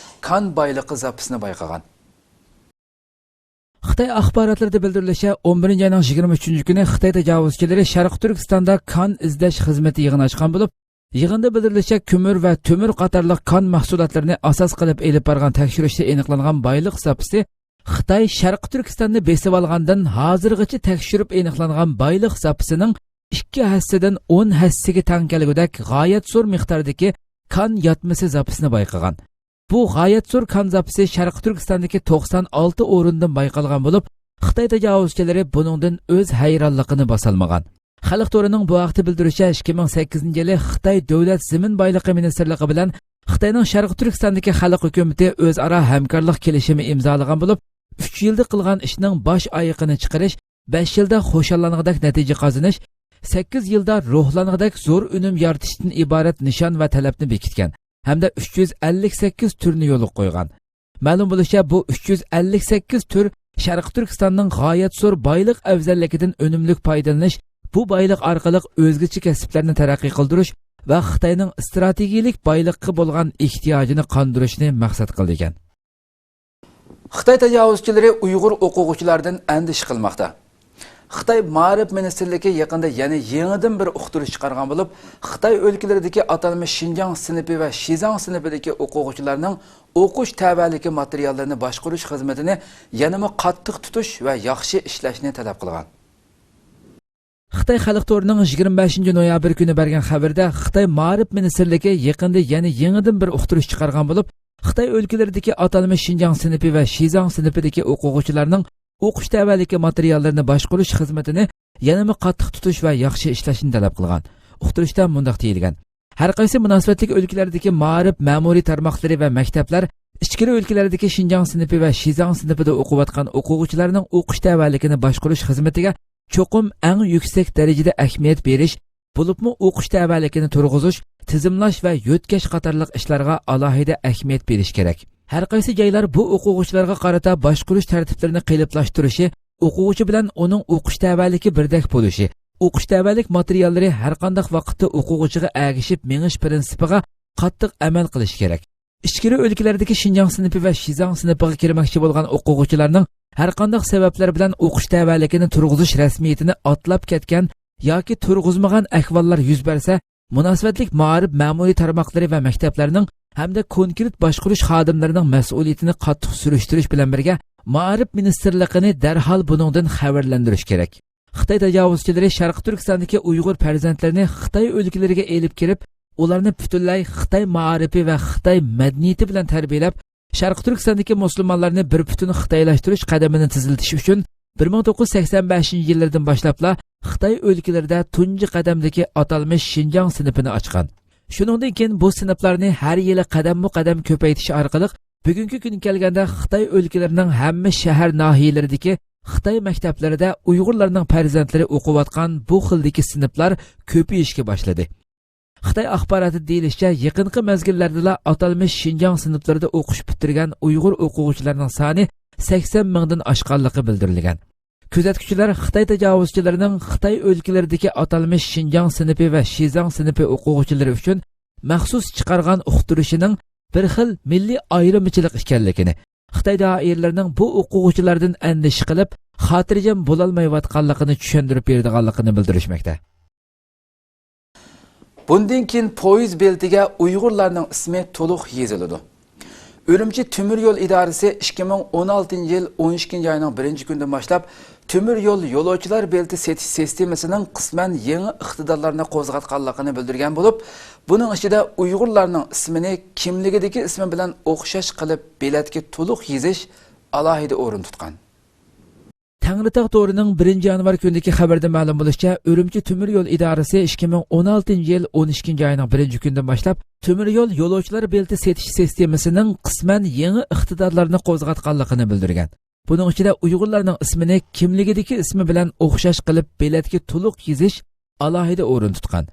كان بايلىقى زاپىسىنى بايقىغان. خىتاي ئاخباراتلىرىدا بىلدۈرۈلۈشىچە، ئون بىرىنچى ئاينىڭ يىگىرمە ئۈچىنچى كۈنى خىتاي تاجاۋۇزچىلىرى شەرقىي تۈركىستاندا كان ئىزدەش خىزمىتى يىغىنى ئاچقان بولۇپ، يىغىندا بىلدۈرۈلۈشىچە، كۆمۈر ۋە تۆمۈر قاتارلىق كان مەھسۇلاتلىرىنى ئاساس قىلىپ ئېلىپ بارغان تەكشۈرۈشتە ئېنىقلانغان بايلىق زاپىسى خىتاي شەرقىي تۈركىستاننى بېسىۋالغاندىن ھازىرغىچە تەكشۈرۈپ ئېنىقلانغان بايلىق زاپىسىنىڭ ئىككى ھەسسىدىن ئون ھەسسىگە تەڭ كەلگۈدەك غايەت زور مىقداردىكى كان ياتمىسى زاپىسىنى بايقىغان. بۇ غايەت زور كان زاپىسى شەرقىي تۈركىستاندىكى توقسان ئالتە ئورۇندىن بايقالغان بولۇپ، خىتاي تاجاۋۇزچىلىرى بۇنىڭدىن ئۆز ھەيرانلىقىنى باسالمىغان. خەلق تورىنىڭ بۇ ھەقتە بىلدۈرۈشىچە، ئىككى مىڭ سەككىزىنچى يىلى خىتاي دۆلەت زېمىن بايلىقى مىنىستىرلىقى بىلەن خىتاينىڭ شەرقىي تۈركىستاندىكى خەلق ھۆكۈمىتى ئۆزئارا ھەمكارلىق كېلىشىمى ئىمزالىغان بولۇپ، ئۈچ يىلدا قىلغان ئىشنىڭ باش ئايىقىنى چىقىرىش، بەش يىلدا خۇشاللانغۇدەك نەتىجە قازىنىش، سەككىز يىلدا روھلانغۇدەك زور ئۈنۈم يارىتىشتىن ئىبارەت نىشان ۋە تەلەپنى بېكىتكەن ھەمدە ئۈچ يۈز ئەللىك سەككىز تۈرنى يولغا قويغان. مەلۇم بولۇشىچە، بۇ ئۈچ يۈز ئەللىك سەككىز تۈر شەرقىي تۈركىستاننىڭ غايەت زور بايلىق ئەۋزەللىكىدىن ئۈنۈملۈك پايدىلىنىش، بۇ بايلىق ئارقىلىق ئۆزگىچە كەسىپلەرنى تەرەققىي قىلدۇرۇش ۋە خىتاينىڭ ئىستراتېگىيىلىك بايلىققا بولغان ئېھتىياجىنى قاندۇرۇشنى مەقسەت قىلىدىكەن. خىتاي تاجاۋۇزچىلىرى ئۇيغۇر ئوقۇغۇچىلاردىن ئەندىشە قىلماقتا. خىتاي مائارىپ مىنىستىرلىكى يېقىندا يەنە يېڭىدىن بىر ئۇقتۇرۇش چىقارغان بولۇپ، خىتاي ئۆلكىلىرىدىكى ئاتالمىش شىنجاڭ سىنىپى ۋە شىزاڭ سىنىپىدىكى ئوقۇغۇچىلارنىڭ ئوقۇش تەۋەلىكى ماتېرىياللىرىنى باشقۇرۇش خىزمىتىنى يەنىمۇ قاتتىق تۇتۇش ۋە ياخشى ئىشلەشنى تەلەپ قىلغان. خىتاي خەلق تورىنىڭ يىگىرمە بەشىنچى نويابىر كۈنى بەرگەن خەۋىرىدە، خىتاي مائارىپ مىنىستىرلىكى يېقىندا يەنە يېڭىدىن بىر ئۇقتۇرۇش چىقارغان بولۇپ، خىتاي ئۆلكىلىرىدىكى ئاتالمىش شىنجاڭ سىنىپى ۋە شىزاڭ سىنىپىدىكى ئوقۇغۇچىلارنىڭ ئوقۇش تەۋەلىكى ماتېرىياللىرىنى باشقۇرۇش خىزمىتىنى يەنىمۇ قاتتىق تۇتۇش ۋە ياخشى ئىشلەشنى تەلەپ قىلغان. ئۇقتۇرۇشتا مۇنداق دېيىلگەن: ھەر قايسى مۇناسىۋەتلىك ئۆلكىلەردىكى مائارىپ مەمۇرىي تارماقلىرى ۋە مەكتەپلەر ئىچكىرى ئۆلكىلەردىكى شىنجاڭ سىنىپى ۋە شىزاڭ سىنىپىدا ئوقۇۋاتقان ئوقۇغۇچىلارنىڭ ئوقۇش تەۋەلىكىنى باشقۇرۇش خىزمىتىگە چوقۇم ئەڭ يۈكسەك دەرىجىدە ئەھمىيەت بېرىش، بولۇپمۇ ئوقۇش تەۋەلىكىنى تۇرغۇزۇش، تىزىملاش ۋە يۆتكەش قاتارلىق ئىشلارغا ئالاھىدە ئەھمىيەت بېرىش كېرەك. ھەر قايسى جايلار بۇ ئوقۇغۇچىلارغا قارىتا باشقۇرۇش تەرتىپلىرىنى قېلىپلاشتۇرۇشى، ئوقۇغۇچى بىلەن ئۇنىڭ ئوقۇش تەۋەلىكى بىردەك بولۇشى، ئوقۇش تەۋەلىك ماتېرىياللىرى ھەرقانداق ۋاقىتتا ئوقۇغۇچىغا ئەگىشىپ مېڭىش پىرىنسىپىغا قاتتىق ئەمەل قىلىشى كېرەك. ئىچكىرى ئۆلكىلەردىكى شىنجاڭ سىنىپى ۋە شىزاڭ سىنىپىغا كىرمەكچى بولغان ئوقۇغۇچىلارنىڭ ھەرقانداق سەۋەبلەر بىلەن ئوقۇش تەۋەلىكىنى تۇرغۇزۇش رەسمىيىتىنى ئاتلاپ كەتكەن ياكى تۇرغۇزمىغان ئەھۋاللار يۈز بەرسە، مۇناسىۋەتلىك مائارىپ مەمۇرىي تارماقلىرى ۋە مەكتەپلەرنىڭ ھەمدە كونكرېت باشقۇرۇش خادىملىرىنىڭ مەسئۇلىيىتىنى قاتتىق سۈرۈشتۈرۈش بىلەن بىرگە، مائارىپ مىنىستىرلىقىنى دەرھال بۇنىڭدىن خەۋەرلەندۈرۈش كېرەك. خىتاي تاجاۋۇزچىلىرى شەرقىي تۈركىستاندىكى ئۇيغۇر پەرزەنتلىرىنى خىتاي ئۆلكىلىرىگە ئېلىپ كىرىپ، ئۇلارنى پۈتۈنلەي خىتاي مائارىپى ۋە خىتاي مەدەنىيىتى بىلەن تەربىيەلەپ، شەرقىي تۈركىستاندىكى مۇسۇلمانلارنى بىر پۈتۈن خىتايلاشتۇرۇش قەدىمىنى تېزلىتىش ئۈچۈن بىر مىڭ توققۇز يۈز سەكسەن بەشىنچى يىللىرىدىن باشلاپلا خىتاي ئۆلكىلىرىدە تۇنجى قەدەمدىكى ئاتالمىش شىنجاڭ سىنىپىنى ئاچقان. شۇنىڭدىن كېيىن بۇ سىنىپلارنى ھەر يىلى قەدەممۇ قەدەم كۆپەيتىش ئارقىلىق، بۈگۈنكى كۈنگە كەلگەندە خىتاي ئۆلكىلىرىنىڭ ھەممە شەھەر ناھىيەلىرىدىكى خىتاي مەكتەپلىرىدە ئۇيغۇرلارنىڭ پەرزەنتلىرى ئوقۇۋاتقان بۇ خىلدىكى سىنىپلار كۆپىيىشكە باشلىدى. خىتاي ئاخباراتىدا دېيىلىشىچە، يېقىنقى مەزگىللەردىلا ئاتالمىش شىنجاڭ سىنىپلىرىدا ئوقۇش پۈتتۈرگەن ئۇيغۇر ئوقۇغۇچىلارنىڭ سانى سەكسەن مىڭدىن ئاشقانلىقى بىلدۈرۈلگەن. كۆزەتكۈچىلەر خىتاي تاجاۋۇزچىلىرىنىڭ خىتاي ئۆلكىلىرىدىكى ئاتالمىش شىنجاڭ سىنىپى ۋە شىزاڭ سىنىپى ئوقۇغۇچىلىرى ئۈچۈن مەخسۇس چىقارغان ئۇقتۇرۇشىنىڭ بىر خىل مىللىي ئايرىمىچىلىق ئىكەنلىكىنى، خىتاي دائىرىلىرىنىڭ بۇ ئوقۇغۇچىلاردىن ئەندىشە قىلىپ، خاتىرجەم بولالمايۋاتقانلىقىنى چۈشەندۈرۈپ بېرىدىغانلىقىنى بىلدۈرۈشمەكتە. بۇندىن كېيىن پويىز بېلىتىگە ئۇيغۇرلارنىڭ ئىسمى تولۇق يېزىلىدۇ. ئۈرۈمچى تۆمۈر يول ئىدارىسى ئىككى مىڭ ئون ئالتىنچى يىل ئون ئىككىنچى ئاينىڭ بىرىنچى كۈنىدىن باشلاپ تۆمۈر يول يولۇچىلار بېلىتى سېتىش سىستېمىسىنىڭ قىسمەن يېڭى ئىقتىدارلارنى قوزغاتقانلىقىنى بىلدۈرگەن بولۇپ، بۇنىڭ ئىچىدە ئۇيغۇرلارنىڭ ئىسمىنى كىملىكىدىكى ئىسمى بىلەن ئوخشاش قىلىپ بېلەتكە تولۇق يېزىش ئالاھىدە ئورۇن تۇتقان. تەڭرىتاغ تورىنىڭ بىرىنچى يانۋار كۈنىدىكى خەۋىرىدە مەلۇم بولۇشىچە، ئۈرۈمچى تۆمۈر يول ئىدارىسى ئىككى مىڭ ئون ئالتىنچى يىل ئون ئىككىنچى ئاينىڭ بىرىنچى كۈنىدىن باشلاپ تۆمۈر يول يولۇچىلار بېلىتى سېتىش سىستېمىسىنىڭ قىسمەن يېڭى ئىقتىدارلارنى قوزغاتقانلىقىنى بىلدۈرگەن. بۇنىڭ ئىچىدە ئۇيغۇرلارنىڭ ئىسمىنى كىملىكىدىكى ئىسمى بىلەن ئوخشاش قىلىپ بېلەتكە تولۇق يېزىش ئالاھىدە ئورۇن تۇتقان.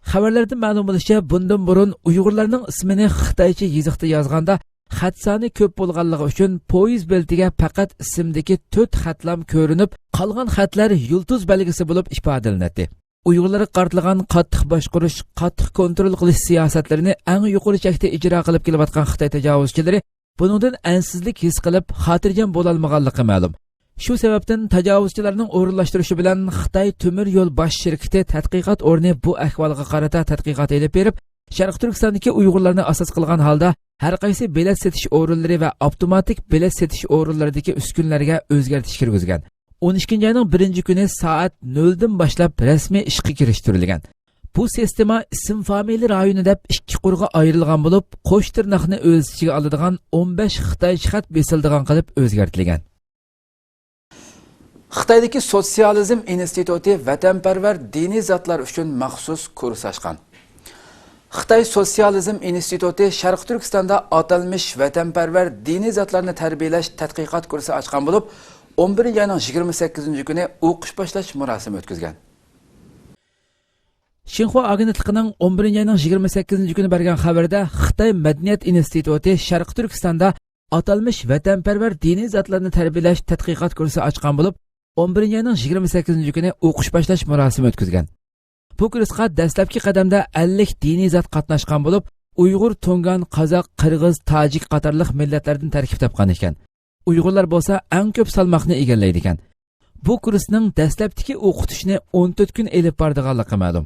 خەۋەرلەردىن مەلۇم بولۇشىچە، بۇندىن بۇرۇن ئۇيغۇرلارنىڭ ئىسمىنى خىتايچە يېزىقتا يازغاندا، خەت سانى كۆپ بولغانلىقى ئۈچۈن پويىز بېلىتىگە پەقەت ئىسىمدىكى تۆت خەتلام كۆرۈنۈپ، قالغان خەتلەر يۇلتۇز بەلگىسى بولۇپ ئىپادىلىنەتتى. ئۇيغۇرلارغا قارىتىلغان قاتتىق باشقۇرۇش، قاتتىق كونترول قىلىش سىياسەتلىرىنى ئەڭ يۇقىرى چەكتە ئىجرا قىلىپ كېلىۋاتقان خىتاي تاجاۋۇزچىلىرى بۇنىڭدىن ئەنسىزلىك ھېس قىلىپ، خاتىرجەم بولالمىغانلىقى مەلۇم. شۇ سەۋەبتىن تاجاۋۇزچىلارنىڭ ئورۇنلاشتۇرۇشى بىلەن خىتاي تۆمۈر يول باش شىركىتى تەتقىقات ئورنى بۇ ئەھۋالغا قارىتا تەتقىقات ئېلىپ بېرىپ، شەرقىي تۈركىستاندىكى ئۇيغۇرلارنى ئاساس قىلغان ھالدا ھەر قايسى بېلەت سېتىش ئورۇنلىرى ۋە ئاپتوماتىك بېلەت سېتىش ئورۇنلىرىدىكى ئۈسكۈنىلەرگە ئۆزگەرتىش كىرگۈزگەن. ئون ئىككىنچى ئاينىڭ بىرىنچى كۈنى سائەت نۆلدىن باشلاپ رەسمىي ئىشقا كىرىشتۈرۈلگەن. بۇ سىستېما ئىسىم فامىلە رايونى دەپ ئىككى قۇرغا ئايرىلغان بولۇپ، قوش تىرناقنى ئۆز ئىچىگە ئالىدىغان ئون بەش خىتايچە خەت بېسىلىدىغان قىلىپ ئۆزگەرتىلگەن. خىتايدىكى سوتسىيالىزم ئىنستىتۇتى ۋەتەنپەرۋەر دىنىي زاتلار ئۈچۈن مەخسۇس كۇرس ئاچقان. خىتاي سوتسىيالىزم ئىنستىتۇتى شەرقىي تۈركىستاندا ئاتالمىش ۋەتەنپەرۋەر دىنىي زاتلارنى تەربىيەلەش تەتقىقات كۇرسى ئاچقان بولۇپ، ئون بىرىنچى ئاينىڭ يىگىرمە سەككىزىنچى كۈنى ئوقۇش باشلاش مۇراسىمى ئۆتكۈزگەن. شىنخۇا ئاگېنتلىقىنىڭ ئون بىرىنچى ئاينىڭ يىگىرمە سەككىزىنچى كۈنى بەرگەن خەۋىرىدە، خىتاي مەدەنىيەت ئىنستىتۇتى شەرقىي تۈركىستاندا ئاتالمىش ۋەتەنپەرۋەر دىنىي زاتلارنى تەربىيەلەش تەتقىقات كۇرسى ئاچقان بولۇپ، ئون بىرىنچى ئاينىڭ يىگىرمە سەككىزىنچى كۈنى ئوقۇش باشلاش مۇراسىمى ئۆتكۈزگەن. بۇ كۇرسقا دەسلەپكى قەدەمدە ئەللىك دىنىي زات قاتناشقان بولۇپ، ئۇيغۇر، تۇڭگان، قازاق، قىرغىز، تاجىك قاتارلىق مىللەتلەردىن تەركىب تاپقان ئىكەن. ئۇيغۇرلار بولسا ئەڭ كۆپ سالماقنى ئىگىلەيدىكەن. بۇ كۇرسنىڭ دەسلەپتىكى ئوقۇتۇشنى ئون تۆت كۈن ئېلىپ بارىدىغانلىقى مەلۇم.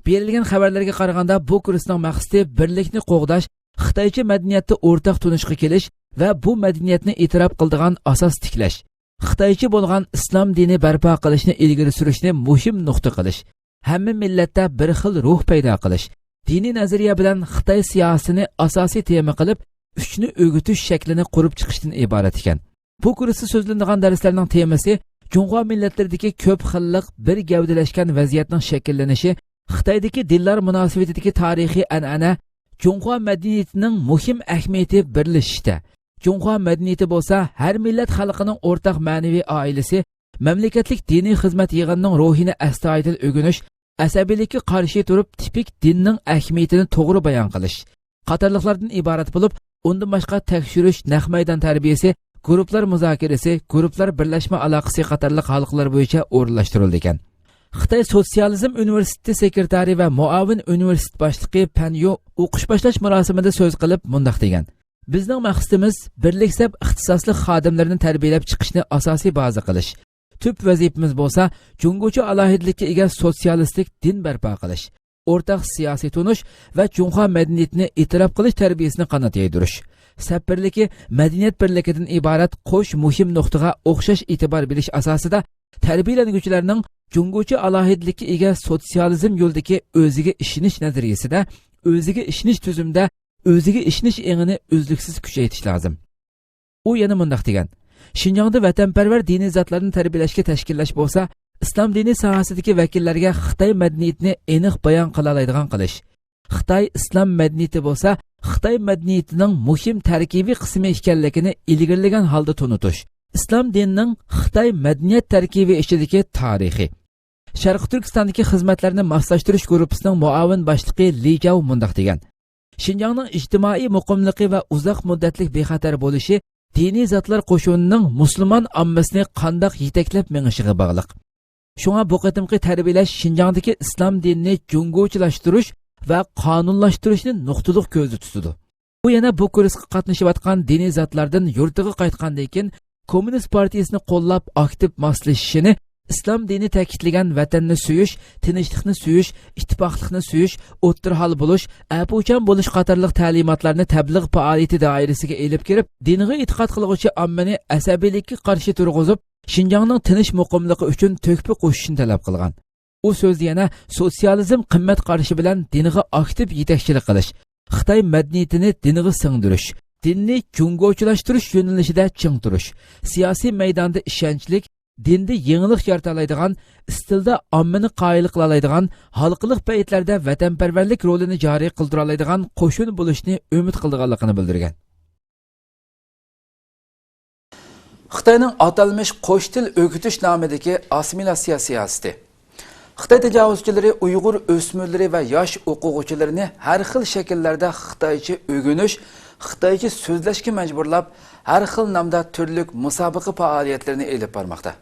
بېرىلگەن خەۋەرلەرگە قارىغاندا، بۇ كۇرسنىڭ مەقسىتى بىرلىكنى قوغداش، خىتايچە مەدەنىيەتتە ئورتاق تونۇشقا كېلىش ۋە بۇ مەدەنىيەتنى ئېتىراپ قىلىدىغان ئاساس تىكلەش، خىتايچە بولغان ئىسلام دىنى بەرپا قىلىشنى ئىلگىرى سۈرۈشنى مۇھىم نۇقتا قىلىش، ھەممە مىللەتتە بىر خىل روھ پەيدا قىلىش، دىنىي نەزەرىيە بىلەن خىتاي سىياسىتىنى ئاساسىي تېما قىلىپ، ئۈچنى ئۆگىتىش شەكلىنى قۇرۇپ چىقىشتىن ئىبارەت ئىكەن. بۇ كۇرستا سۆزلىنىدىغان دەرسلەرنىڭ تېمىسى جۇڭخۇا مىللەتلىرىدىكى كۆپ خىللىق، بىر گەۋدىلەشكەن ۋەزىيەتنىڭ شەكىللىنىشى، خىتايدىكى دىنلار مۇناسىۋىتىدىكى تارىخىي ئەنئەنە، جۇڭخۇا مەدەنىيىتىنىڭ مۇھىم ئەھمىيىتى بىرلىشىشتە، جۇڭخۇا مەدەنىيىتى بولسا ھەر مىللەت خەلقىنىڭ ئورتاق مەنىۋى ئائىلىسى، مەملىكەتلىك دىنىي خىزمەت يىغىنىنىڭ روھىنى ئەستايىدىل ئۆگىنىش، ئەسەبىيلىككە قارشى تۇرۇپ، تىپىك دىننىڭ ئەھمىيىتىنى توغرا بايان قىلىش قاتارلىقلاردىن ئىبارەت بولۇپ، ئۇندىن باشقا تەكشۈرۈش، نەق مەيدان تەربىيىسى، گۇرۇپپىلار مۇزاكىرىسى، گۇرۇپپىلار بىرلەشمە ئالاقىسى قاتارلىق ھالقىلار بويىچە ئورۇنلاشتۇرۇلىدىكەن. خىتاي سوتسىيالىزم ئۇنىۋېرسىتېتى سېكرېتارى ۋە مۇئاۋىن ئۇنىۋېرسىتېت باشلىقى پەن يۇ ئوقۇش باشلاش مۇراسىمىدا سۆز قىلىپ مۇنداق دېگەن: بىزنىڭ مەقسىتىمىز بىرلىك سەپ ئىختىساسلىق خادىملىرىنى تەربىيەلەپ چىقىشنى ئاساسىي بازا قىلىش. تۈپ ۋەزىپىمىز بولسا جۇڭگوچە ئالاھىدىلىككە ئىگە سوتسىيالىستىك دىن بەرپا قىلىش، ئورتاق سىياسىي تونۇش ۋە جۇڭخۇا مەدەنىيىتىنى ئېتىراپ قىلىش تەربىيىسىنى قانات يايدۇرۇش. سەپ بىرلىكى مەدەنىيەت بىرلىكىدىن ئىبارەت قوش مۇھىم نۇقتىغا ئوخشاش ئېتىبار بېرىش ئاساسىدا تەربىيەلەنگۈچىلەرنىڭ جۇڭگوچە ئالاھىدىلىككە ئىگە سوتسىيالىزم يولىدىكى ئۆزىگە ئىشىنىش نەزەرىيىسىدە ئۆزىگە ئىشىنىش تۈزۈمدە ئۆزىگە ئىشىنىش ئېڭىنى ئۈزلۈكسىز كۈچەيتىش لازىم. ئۇ يەنە مۇنداق دېگەن: شىنجاڭدا ۋەتەنپەرۋەر دىنىي زاتلارنى تەربىيەلەشكە تەشكىللەش بولسا، ئىسلام دىنى ساھەسىدىكى ۋەكىللەرگە خىتاي مەدەنىيىتىنى ئېنىق بايان قىلالايدىغان قىلىش، خىتاي ئىسلام مەدەنىيىتى بولسا خىتاي مەدەنىيىتىنىڭ مۇھىم تەركىبىي قىسمى ئىكەنلىكىنى ئىلگىرىلىگەن ھالدا تونۇتۇش، ئىسلام دىنىنىڭ خىتاي مەدەنىيەت تەركىبى ئىچىدىكى تارىخى. شەرقىي تۈركىستاندىكى خىزمەتلەرنى ماسلاشتۇرۇش گۇرۇپپىسىنىڭ مۇئاۋىن باشلىقى لى جاۋ مۇنداق دېگەن: شىنجاڭنىڭ ئىجتىمائىي مۇقىملىقى ۋە ئۇزاق مۇددەتلىك بىخەتەر بولۇشى دىنىي زاتلار قوشۇنىنىڭ مۇسۇلمان ئاممىسىنى قانداق يېتەكلەپ مېڭىشىغا باغلىق. شۇڭا بۇ قېتىمقى تەربىيەلەش شىنجاڭدىكى ئىسلام دىنىنى جۇڭگوچىلاشتۇرۇش ۋە قانۇنلاشتۇرۇشنى نۇقتىلىق كۆزدە تۇتىدۇ. ئۇ يەنە بۇ كۇرسقا قاتنىشىۋاتقان دىنىي زاتلاردىن يۇرتىغا قايتقاندىن كېيىن، كوممۇنىست پارتىيىسىنى قوللاپ ئاكتىپ ماسلىشىشىنى، ئىسلام دىنى تەكىتلىگەن ۋەتەننى سۆيۈش، تىنچلىقنى سۆيۈش، ئىتتىپاقلىقنى سۆيۈش، ئوتتۇرا ھال بولۇش، ئەپۇچان بولۇش قاتارلىق تەلىماتلارنى تەبلىغ پائالىيىتى دائىرىسىگە ئېلىپ كىرىپ، دىنغا ئېتىقاد قىلغۇچى ئاممىنى ئەسەبىيلىككە قارشى تۇرغۇزۇپ، شىنجاڭنىڭ تىنچ مۇقىملىقى ئۈچۈن تۆھپە قوشۇشنى تەلەپ قىلغان. ئۇ سۆزدە يەنە سوتسىيالىزم قىممەت قارىشى بىلەن دىنغا ئاكتىپ يېتەكچىلىك قىلىش، خىتاي مەدەنىيىتىنى دىنغا سىڭدۈرۈش، دىننى جۇڭگوچىلاشتۇرۇش يۆنىلىشىدە چىڭ تۇرۇش، سىياسىي مەيداندا ئىشەنچلىك، دىندا يېڭىلىق يارىتالايدىغان، ئىستىلدا ئاممىنى قايىل قىلالايدىغان، ھالقىلىق پەيتلەردە ۋەتەنپەرۋەرلىك رولىنى جارى قىلدۇرالايدىغان قوشۇن بولۇشنى ئۈمىد قىلىدىغانلىقىنى بىلدۈرگەن. خىتاينىڭ ئاتالمىش قوش تىل ئۆگىتىش نامىدىكى ئاسسىمىلياتسىيە سىياسىتى. خىتاي تاجاۋۇزچىلىرى ئۇيغۇر ئۆسمۈرلىرى ۋە ياش ئوقۇغۇچىلىرىنى ھەر خىل شەكىللەردە خىتايچە ئۆگىنىش، خىتايچە سۆزلەشكە مەجبۇرلاپ، ھەر خىل نامدا تۈرلۈك مۇسابىقە پائالىيەتلىرىنى ئېلىپ بارماقتا.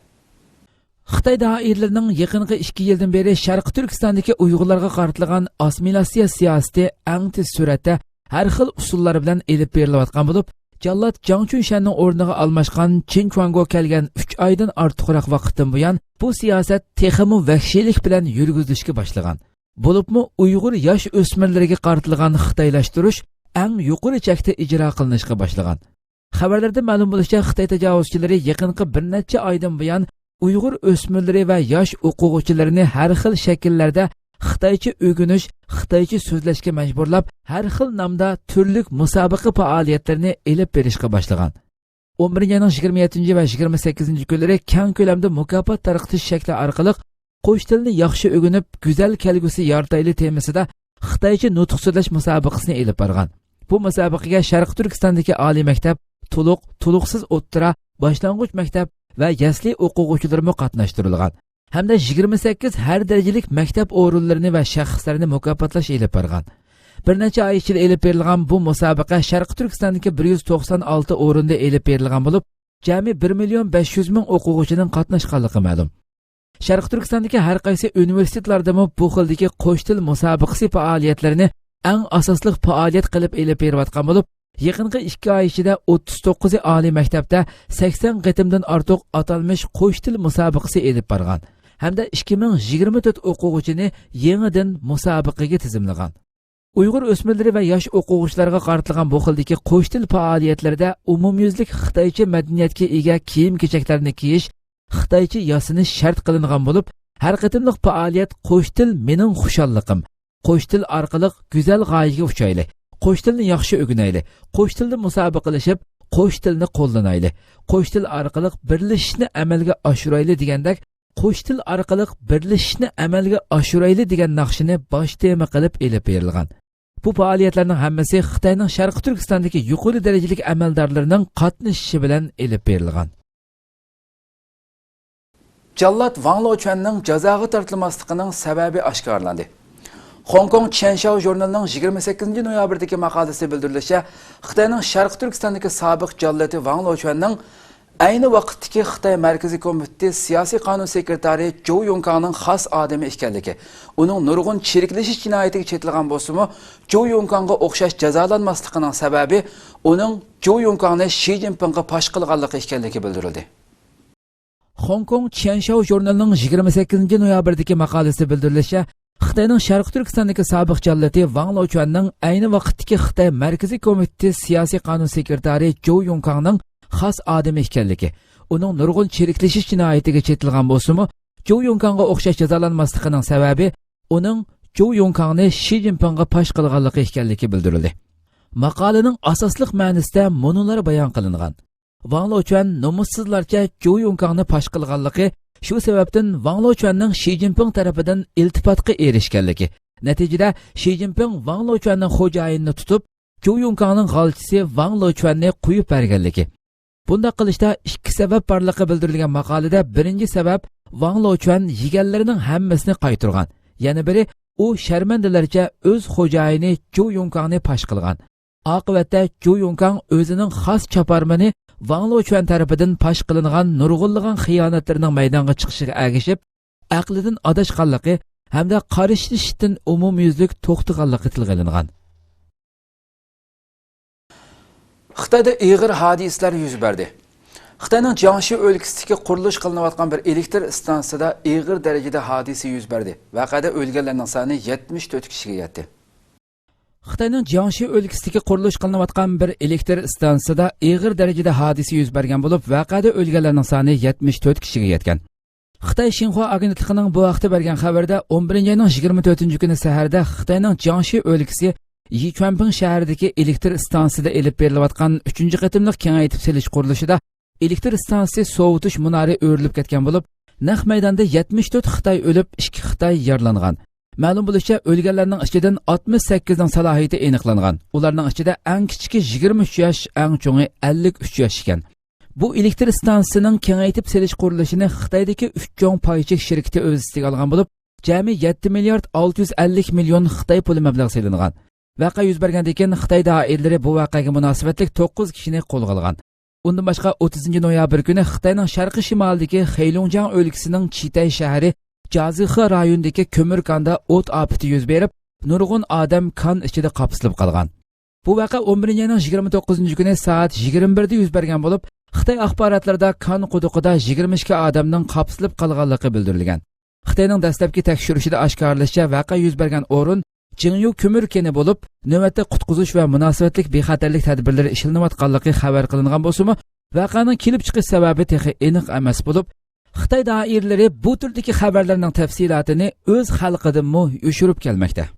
خىتاي دائىرىلىرىنىڭ يېقىنقى ئىككى يىلدىن بېرى شەرقىي تۈركىستاندىكى ئۇيغۇرلارغا قارىتىلغان ئاسسىمىلياتسىيە سىياسىتى ئەڭ تېز سۈرئەتتە ھەر خىل ئۇسۇللار بىلەن ئېلىپ بېرىلىۋاتقان بولۇپ، جاللات جاڭ چۈنشەننىڭ ئورنىغا ئالماشقان چېن چۈەنگو كەلگەن ئۈچ ئايدىن ئارتۇقراق ۋاقىتتىن بۇيان، بۇ سىياسەت تېخىمۇ ۋەھشىيلىك بىلەن يۈرگۈزۈلۈشكە باشلىغان. بولۇپمۇ ئۇيغۇر ياش ئۆسمۈرلىرىگە قارىتىلغان خىتايلاشتۇرۇش ئەڭ يۇقىرى چەكتە ئىجرا قىلىنىشقا باشلىغان. خەۋەرلەردىن مەلۇم بولۇشىچە، خىتاي تاجاۋۇزچىلىرى يېقىنقى بىر نەچچە ئايدىن بۇيان ئۇيغۇر ئۆسمۈرلىرى ۋە ياش ئوقۇغۇچىلىرىنى ھەر خىل شەكىللەردە خىتايچە ئۆگىنىش، خىتايچە سۆزلەشكە مەجبۇرلاپ، ھەر خىل نامدا تۈرلۈك مۇسابىقە پائالىيەتلىرىنى ئېلىپ بېرىشقا باشلىغان. ئون بىرىنچى ئاينىڭ يىگىرمە يەتتىنچى ۋە يىگىرمە سەككىزىنچى كۈنلىرى كەڭ كۆلەمدە مۇكاپات تارقىتىش شەكلى ئارقىلىق قوش تىلنى ياخشى ئۆگىنىپ، گۈزەل كەلگۈسى يارىتايلى تېمىسىدا خىتايچە نۇتۇق سۆزلەش مۇسابىقىسىنى ئېلىپ بارغان. بۇ مۇسابىقىگە شەرقىي تۈركىستاندىكى ئالىي مەكتەپ، تولۇق، تولۇقسىز ئوتتۇرا، باشلانغۇچ مەكتەپ ۋە يەسلى ئوقۇغۇچىلىرىمۇ قاتناشتۇرۇلغان. ھەمدە يىگىرمە سەككىز ھەر دەرىجىلىك مەكتەپ ئورۇنلىرىنى ۋە شەخسلەرنى مۇكاپاتلاش ئېلىپ بارغان. بىر نەچچە ئاي ئىچىدە ئېلىپ بېرىلغان بۇ مۇسابىقە شەرقىي تۈركىستاندىكى بىر يۈز توقسان ئالتە ئورۇندا ئېلىپ بېرىلغان بولۇپ، جەمئىي بىر مىليون بەش يۈز مىڭ ئوقۇغۇچىنىڭ قاتناشقانلىقى مەلۇم. شەرقىي تۈركىستاندىكى ھەر قايسى ئۇنىۋېرسىتېتلاردىمۇ بۇ خىلدىكى قوش تىل مۇسابىقىسى پائالىيەتلىرىنى ئەڭ ئاساسلىق پائالىيەت قىلىپ ئېلىپ بېرىۋاتقان بولۇپ، يېقىنقى ئىككى ئاي ئىچىدە ئوتتۇز توققۇزى ئالىي مەكتەپتە سەكسەن قېتىمدىن ئارتۇق ئاتالمىش قوش تىل مۇسابىقىسى ئېلىپ بارغان ھەمدە ئىككى مىڭ يىگىرمە تۆت ئوقۇغۇچىنى يېڭىدىن مۇسابىقىگە تىزىملىغان. ئۇيغۇر ئۆسمۈرلىرى ۋە ياش ئوقۇغۇچىلارغا قارىتىلغان بۇ خىلدىكى قوش تىل پائالىيەتلىرىدە ئومۇميۈزلۈك خىتايچە مەدەنىيەتكە ئىگە كىيىم-كېچەكلەرنى كىيىش، خىتايچە ياسىنىش شەرت قىلىنغان بولۇپ، ھەر قېتىملىق پائالىيەت «قوش تىل مېنىڭ خۇشاللىقىم»، «قوش تىل ئارقىلىق گۈزەل غايىگە ئۇچايلى»، «قوش تىلنى ياخشى ئۆگىنەيلى»، «قوش تىلدا مۇسابىقىلىشىپ، قوش تىلنى قوللىنايلى»، «قوش تىل ئارقىلىق بىرلىشىشنى ئەمەلگە ئاشۇرايلى» دېگەندەك، «قوش تىل ئارقىلىق بىرلىشىشنى ئەمەلگە ئاشۇرايلى» دېگەن ناخشىنى باش تېما قىلىپ ئېلىپ بېرىلغان. بۇ پائالىيەتلەرنىڭ ھەممىسى خىتاينىڭ شەرقىي تۈركىستاندىكى يۇقىرى دەرىجىلىك ئەمەلدارلىرىنىڭ قاتنىشىشى بىلەن ئېلىپ بېرىلغان. جاللات ۋاڭ لوچۈەننىڭ جازاغا تارتىلماسلىقىنىڭ سەۋەبى ئاشكارىلاندى. خوڭكوڭ چيەنشاۋ ژۇرنىلىنىڭ يىگىرمە سەككىزىنچى نويابىردىكى ماقالىسىدا بىلدۈرۈلۈشىچە، خىتاينىڭ شەرقىي تۈركىستاندىكى سابىق جاللىتى ۋاڭ لوچۈەننىڭ ئەينى ۋاقىتتىكى خىتاي مەركىزىي كومىتېتى سىياسىي قانۇن سېكرېتارى جوۋ يۇڭكاڭنىڭ خاس ئادىمى ئىكەنلىكى، ئۇنىڭ نۇرغۇن چىرىكلىشىش جىنايىتىگە چېتىلغان بولسىمۇ، جوۋ يۇڭكاڭغا ئوخشاش جازالانماسلىقىنىڭ سەۋەبى ئۇنىڭ جوۋ يۇڭكاڭنى شى جىنپىڭغا پاش قىلغانلىقى ئىكەنلىكى بىلدۈرۈلدى. خوڭكوڭ چيەنشاۋ ژۇرنىلىنىڭ يىگىرمە سەككىزىنچى نويابىردىكى ماقالىسىدە بىلدۈرۈلۈشىچە، خىتاينىڭ شەرقىي تۈركىستاندىكى سابىق جاللىتى ۋاڭ لوچۈەننىڭ ئەينى ۋاقىتتىكى خىتاي مەركىزىي كومىتېتى سىياسىي قانۇن سېكرېتارى جوۋ يۇڭكاڭنىڭ خاس ئادىمى ئىكەنلىكى، ئۇنىڭ نۇرغۇن چىرىكلىشىش جىنايىتىگە چېتىلغان بولسىمۇ، جوۋ يۇڭكاڭغا ئوخشاش جازالانماسلىقىنىڭ سەۋەبى ئۇنىڭ جوۋ يۇڭكاڭنى شى جىنپىڭغا پاش قىلغانلىقى ئىكەنلىكى بىلدۈرۈلدى. ماقالىنىڭ ئاساسلىق مەنىسىدە مۇنۇلار بايان قىلىنغان. ۋاڭ لوچۈەن نومۇسسىزلارچە جوۋ يۇڭكاڭنى پاش قىلغانلىقى، شۇ سەۋەبتىن ۋاڭ لوچۈەننىڭ شى جىنپىڭ تەرىپىدىن ئىلتىپاتقا ئېرىشكەنلىكى. نەتىجىدە، شى جىنپىڭ ۋاڭ لوچۈەننىڭ خوجايىنىنى تۇتۇپ، جوۋ يۇڭكاڭنىڭ غالچىسى ۋاڭ لوچۈەننى قويۇپ بەرگەنلىكى. بۇنداق قىلىشتا ئىككى سەۋەب بارلىقى بىلدۈرۈلگەن ماقالىدە، بىرىنچى سەۋەب، ۋاڭ لوچۈەن يېگەنلىرىنىڭ ھەممىسىنى قايتۇرغان. يەنە بىرى، ئۇ شەرمەندىلەرچە ئۆز خوجايىنى جوۋ يۇڭكاڭنى پاش قىلغان. ئاقىۋەتتە جۇ يۇڭكاڭ ئۆزىنىڭ خاس چاپارمىنى ۋاڭ لوچۈەن تەرىپىدىن پاش قىلىنغان نۇرغۇنلىغان خىيانەتلىرىنىڭ مەيدانغا چىقىشىغا ئەگىشىپ، ئەقلىدىن ئاداشقانلىقى ھەمدە قارشىلىشىشتىن ئومۇميۈزلۈك توختىغانلىقى تىلغا ئېلىنغان. خىتايدا ئېغىر ھادىسىلەر يۈز بەردى. خىتاينىڭ جياڭشى ئۆلكىسىدىكى قۇرۇلۇش قىلىنىۋاتقان بىر ئېلېكتر ئىستانسىسىدا ئېغىر دەرىجىدە ھادىسە يۈز بەردى. ۋەقەدە ئۆلگەنلەرنىڭ سانى يەتمىش تۆت كىشىگە يەتتى. خىتاينىڭ جياڭشى ئۆلكىسىدىكى قۇرۇلۇش قىلىنىۋاتقان بىر ئېلېكتر ئىستانسىسىدا ئېغىر دەرىجىدە ھادىسە يۈز بەرگەن بولۇپ، ۋەقەدە ئۆلگەنلەرنىڭ سانى يەتمىش تۆت كىشىگە يەتكەن. خىتاي شىنخۇا ئاگېنتلىقىنىڭ بۇ ھەقتە بەرگەن خەۋىرىدە، ئون بىرىنچى ئاينىڭ يىگىرمە تۆتىنچى كۈنى سەھەردە خىتاينىڭ جياڭشى ئۆلكىسى يىچۈەنپىڭ شەھىرىدىكى ئېلېكتر ئىستانسىسىدا ئېلىپ بېرىلىۋاتقان ئۈچىنچى قېتىملىق كېڭەيتىپ سېلىش قۇرۇلۇشىدا ئېلېكتر ئىستانسىسى سوۋۇتۇش مۇنارى ئۆرۈلۈپ كەتكەن بولۇپ، نەق مەيداندا يەتمىش تۆت خىتاي ئۆلۈپ، ئىككى خىتاي يارىلانغان. مەلۇم بولۇشىچە، ئۆلگەنلەرنىڭ ئىچىدىن ئاتمىش سەككىزنىڭ سالاھىيىتى ئېنىقلانغان. ئۇلارنىڭ ئىچىدە ئەڭ كىچىكى يىگىرمە ئۈچ ياش، ئەڭ چوڭى ئەللىك ئۈچ ياش ئىكەن. بۇ ئېلېكتر ئىستانسىسىنىڭ كېڭەيتىپ سېلىش قۇرۇلۇشىنى خىتايدىكى ئۈچ چوڭ پايچېك شىركىتى ئۆز ئۈستىگە ئالغان بولۇپ، جەمئىي يەتتە مىليارد ئالتە يۈز ئەللىك مىليون خىتاي پۇلى مەبلەغ سېلىنغان. ۋەقە يۈز بەرگەندىن كېيىن، خىتاي دائىرىلىرى بۇ ۋەقەگە مۇناسىۋەتلىك توققۇز كىشىنى قولغا ئالغان. ئۇندىن باشقا، ئوتتۇزىنچى نويابىر كۈنى خىتاينىڭ شەرقىي شىمالىدىكى خېيلۇڭجياڭ ئۆلكىسىنىڭ چىتەي شەھىرى جازىخې رايونىدىكى كۆمۈر كاندا ئوت ئاپىتى يۈز بېرىپ، نۇرغۇن ئادەم كان ئىچىدە قاپسىلىپ قالغان. بۇ ۋەقە ئون بىرىنچى ئاينىڭ يىگىرمە توققۇزىنچى كۈنى سائەت يىگىرمە بىردە يۈز بەرگەن بولۇپ، خىتاي ئاخباراتلىرىدا كان قۇدۇقىدا يىگىرمە ئىككى ئادەمنىڭ قاپسىلىپ قالغانلىقى بىلدۈرۈلگەن. خىتاينىڭ دەسلەپكى تەكشۈرۈشىدە ئاشكارىلىشىچە، ۋەقە يۈز بەرگەن ئورۇن جىڭيۇ كۆمۈر كېنى بولۇپ، نۆۋەتتە قۇتقۇزۇش ۋە مۇناسىۋەتلىك بىخەتەرلىك تەدبىرلىرى ئىشلىنىۋاتقانلىقى خەۋەر قىلىنغان بولسىمۇ، ۋەقەنىڭ كېلىپ چىقىش سەۋەبى تېخى ئېنىق ئەمەس بولۇپ، خىتاي دائىرىلىرى بۇ تۈردىكى خەۋەرلەرنىڭ تەپسىلاتىنى ئۆز خەلقىدىنمۇ يوشۇرۇپ كەلمەكتە.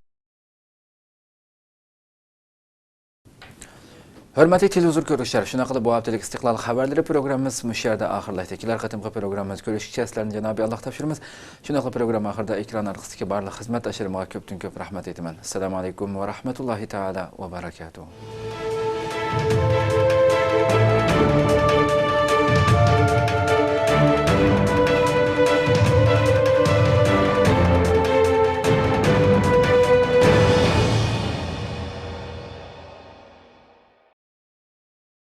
ھۆرمەتلىك تېلېۋىزور كۆرۈشلەر، شۇنداقلا بۇ ھەپتىلىك ئىستىقلال خەۋەرلىرى پروگراممىمىز مۇشۇ يەردە ئاخىرلاشتى. كېلەر قېتىمقى پروگراممىمىزدا كۆرۈشكىچە سىلەرنى جانابىي ئاللاغا تاپشۇرىمىز. شۇنداقلا پروگرامما ئاخىرىدا ئېكران ئارقىسىدىكى بارلىق خىزمەتداشلىرىمغا كۆپتىن كۆپ رەھمەت ئېيتىمەن. ئەسسالامۇ ئەلەيكۇم ۋە رەھمەتۇللاھى تائالا ۋە بەرەكاتۇھ.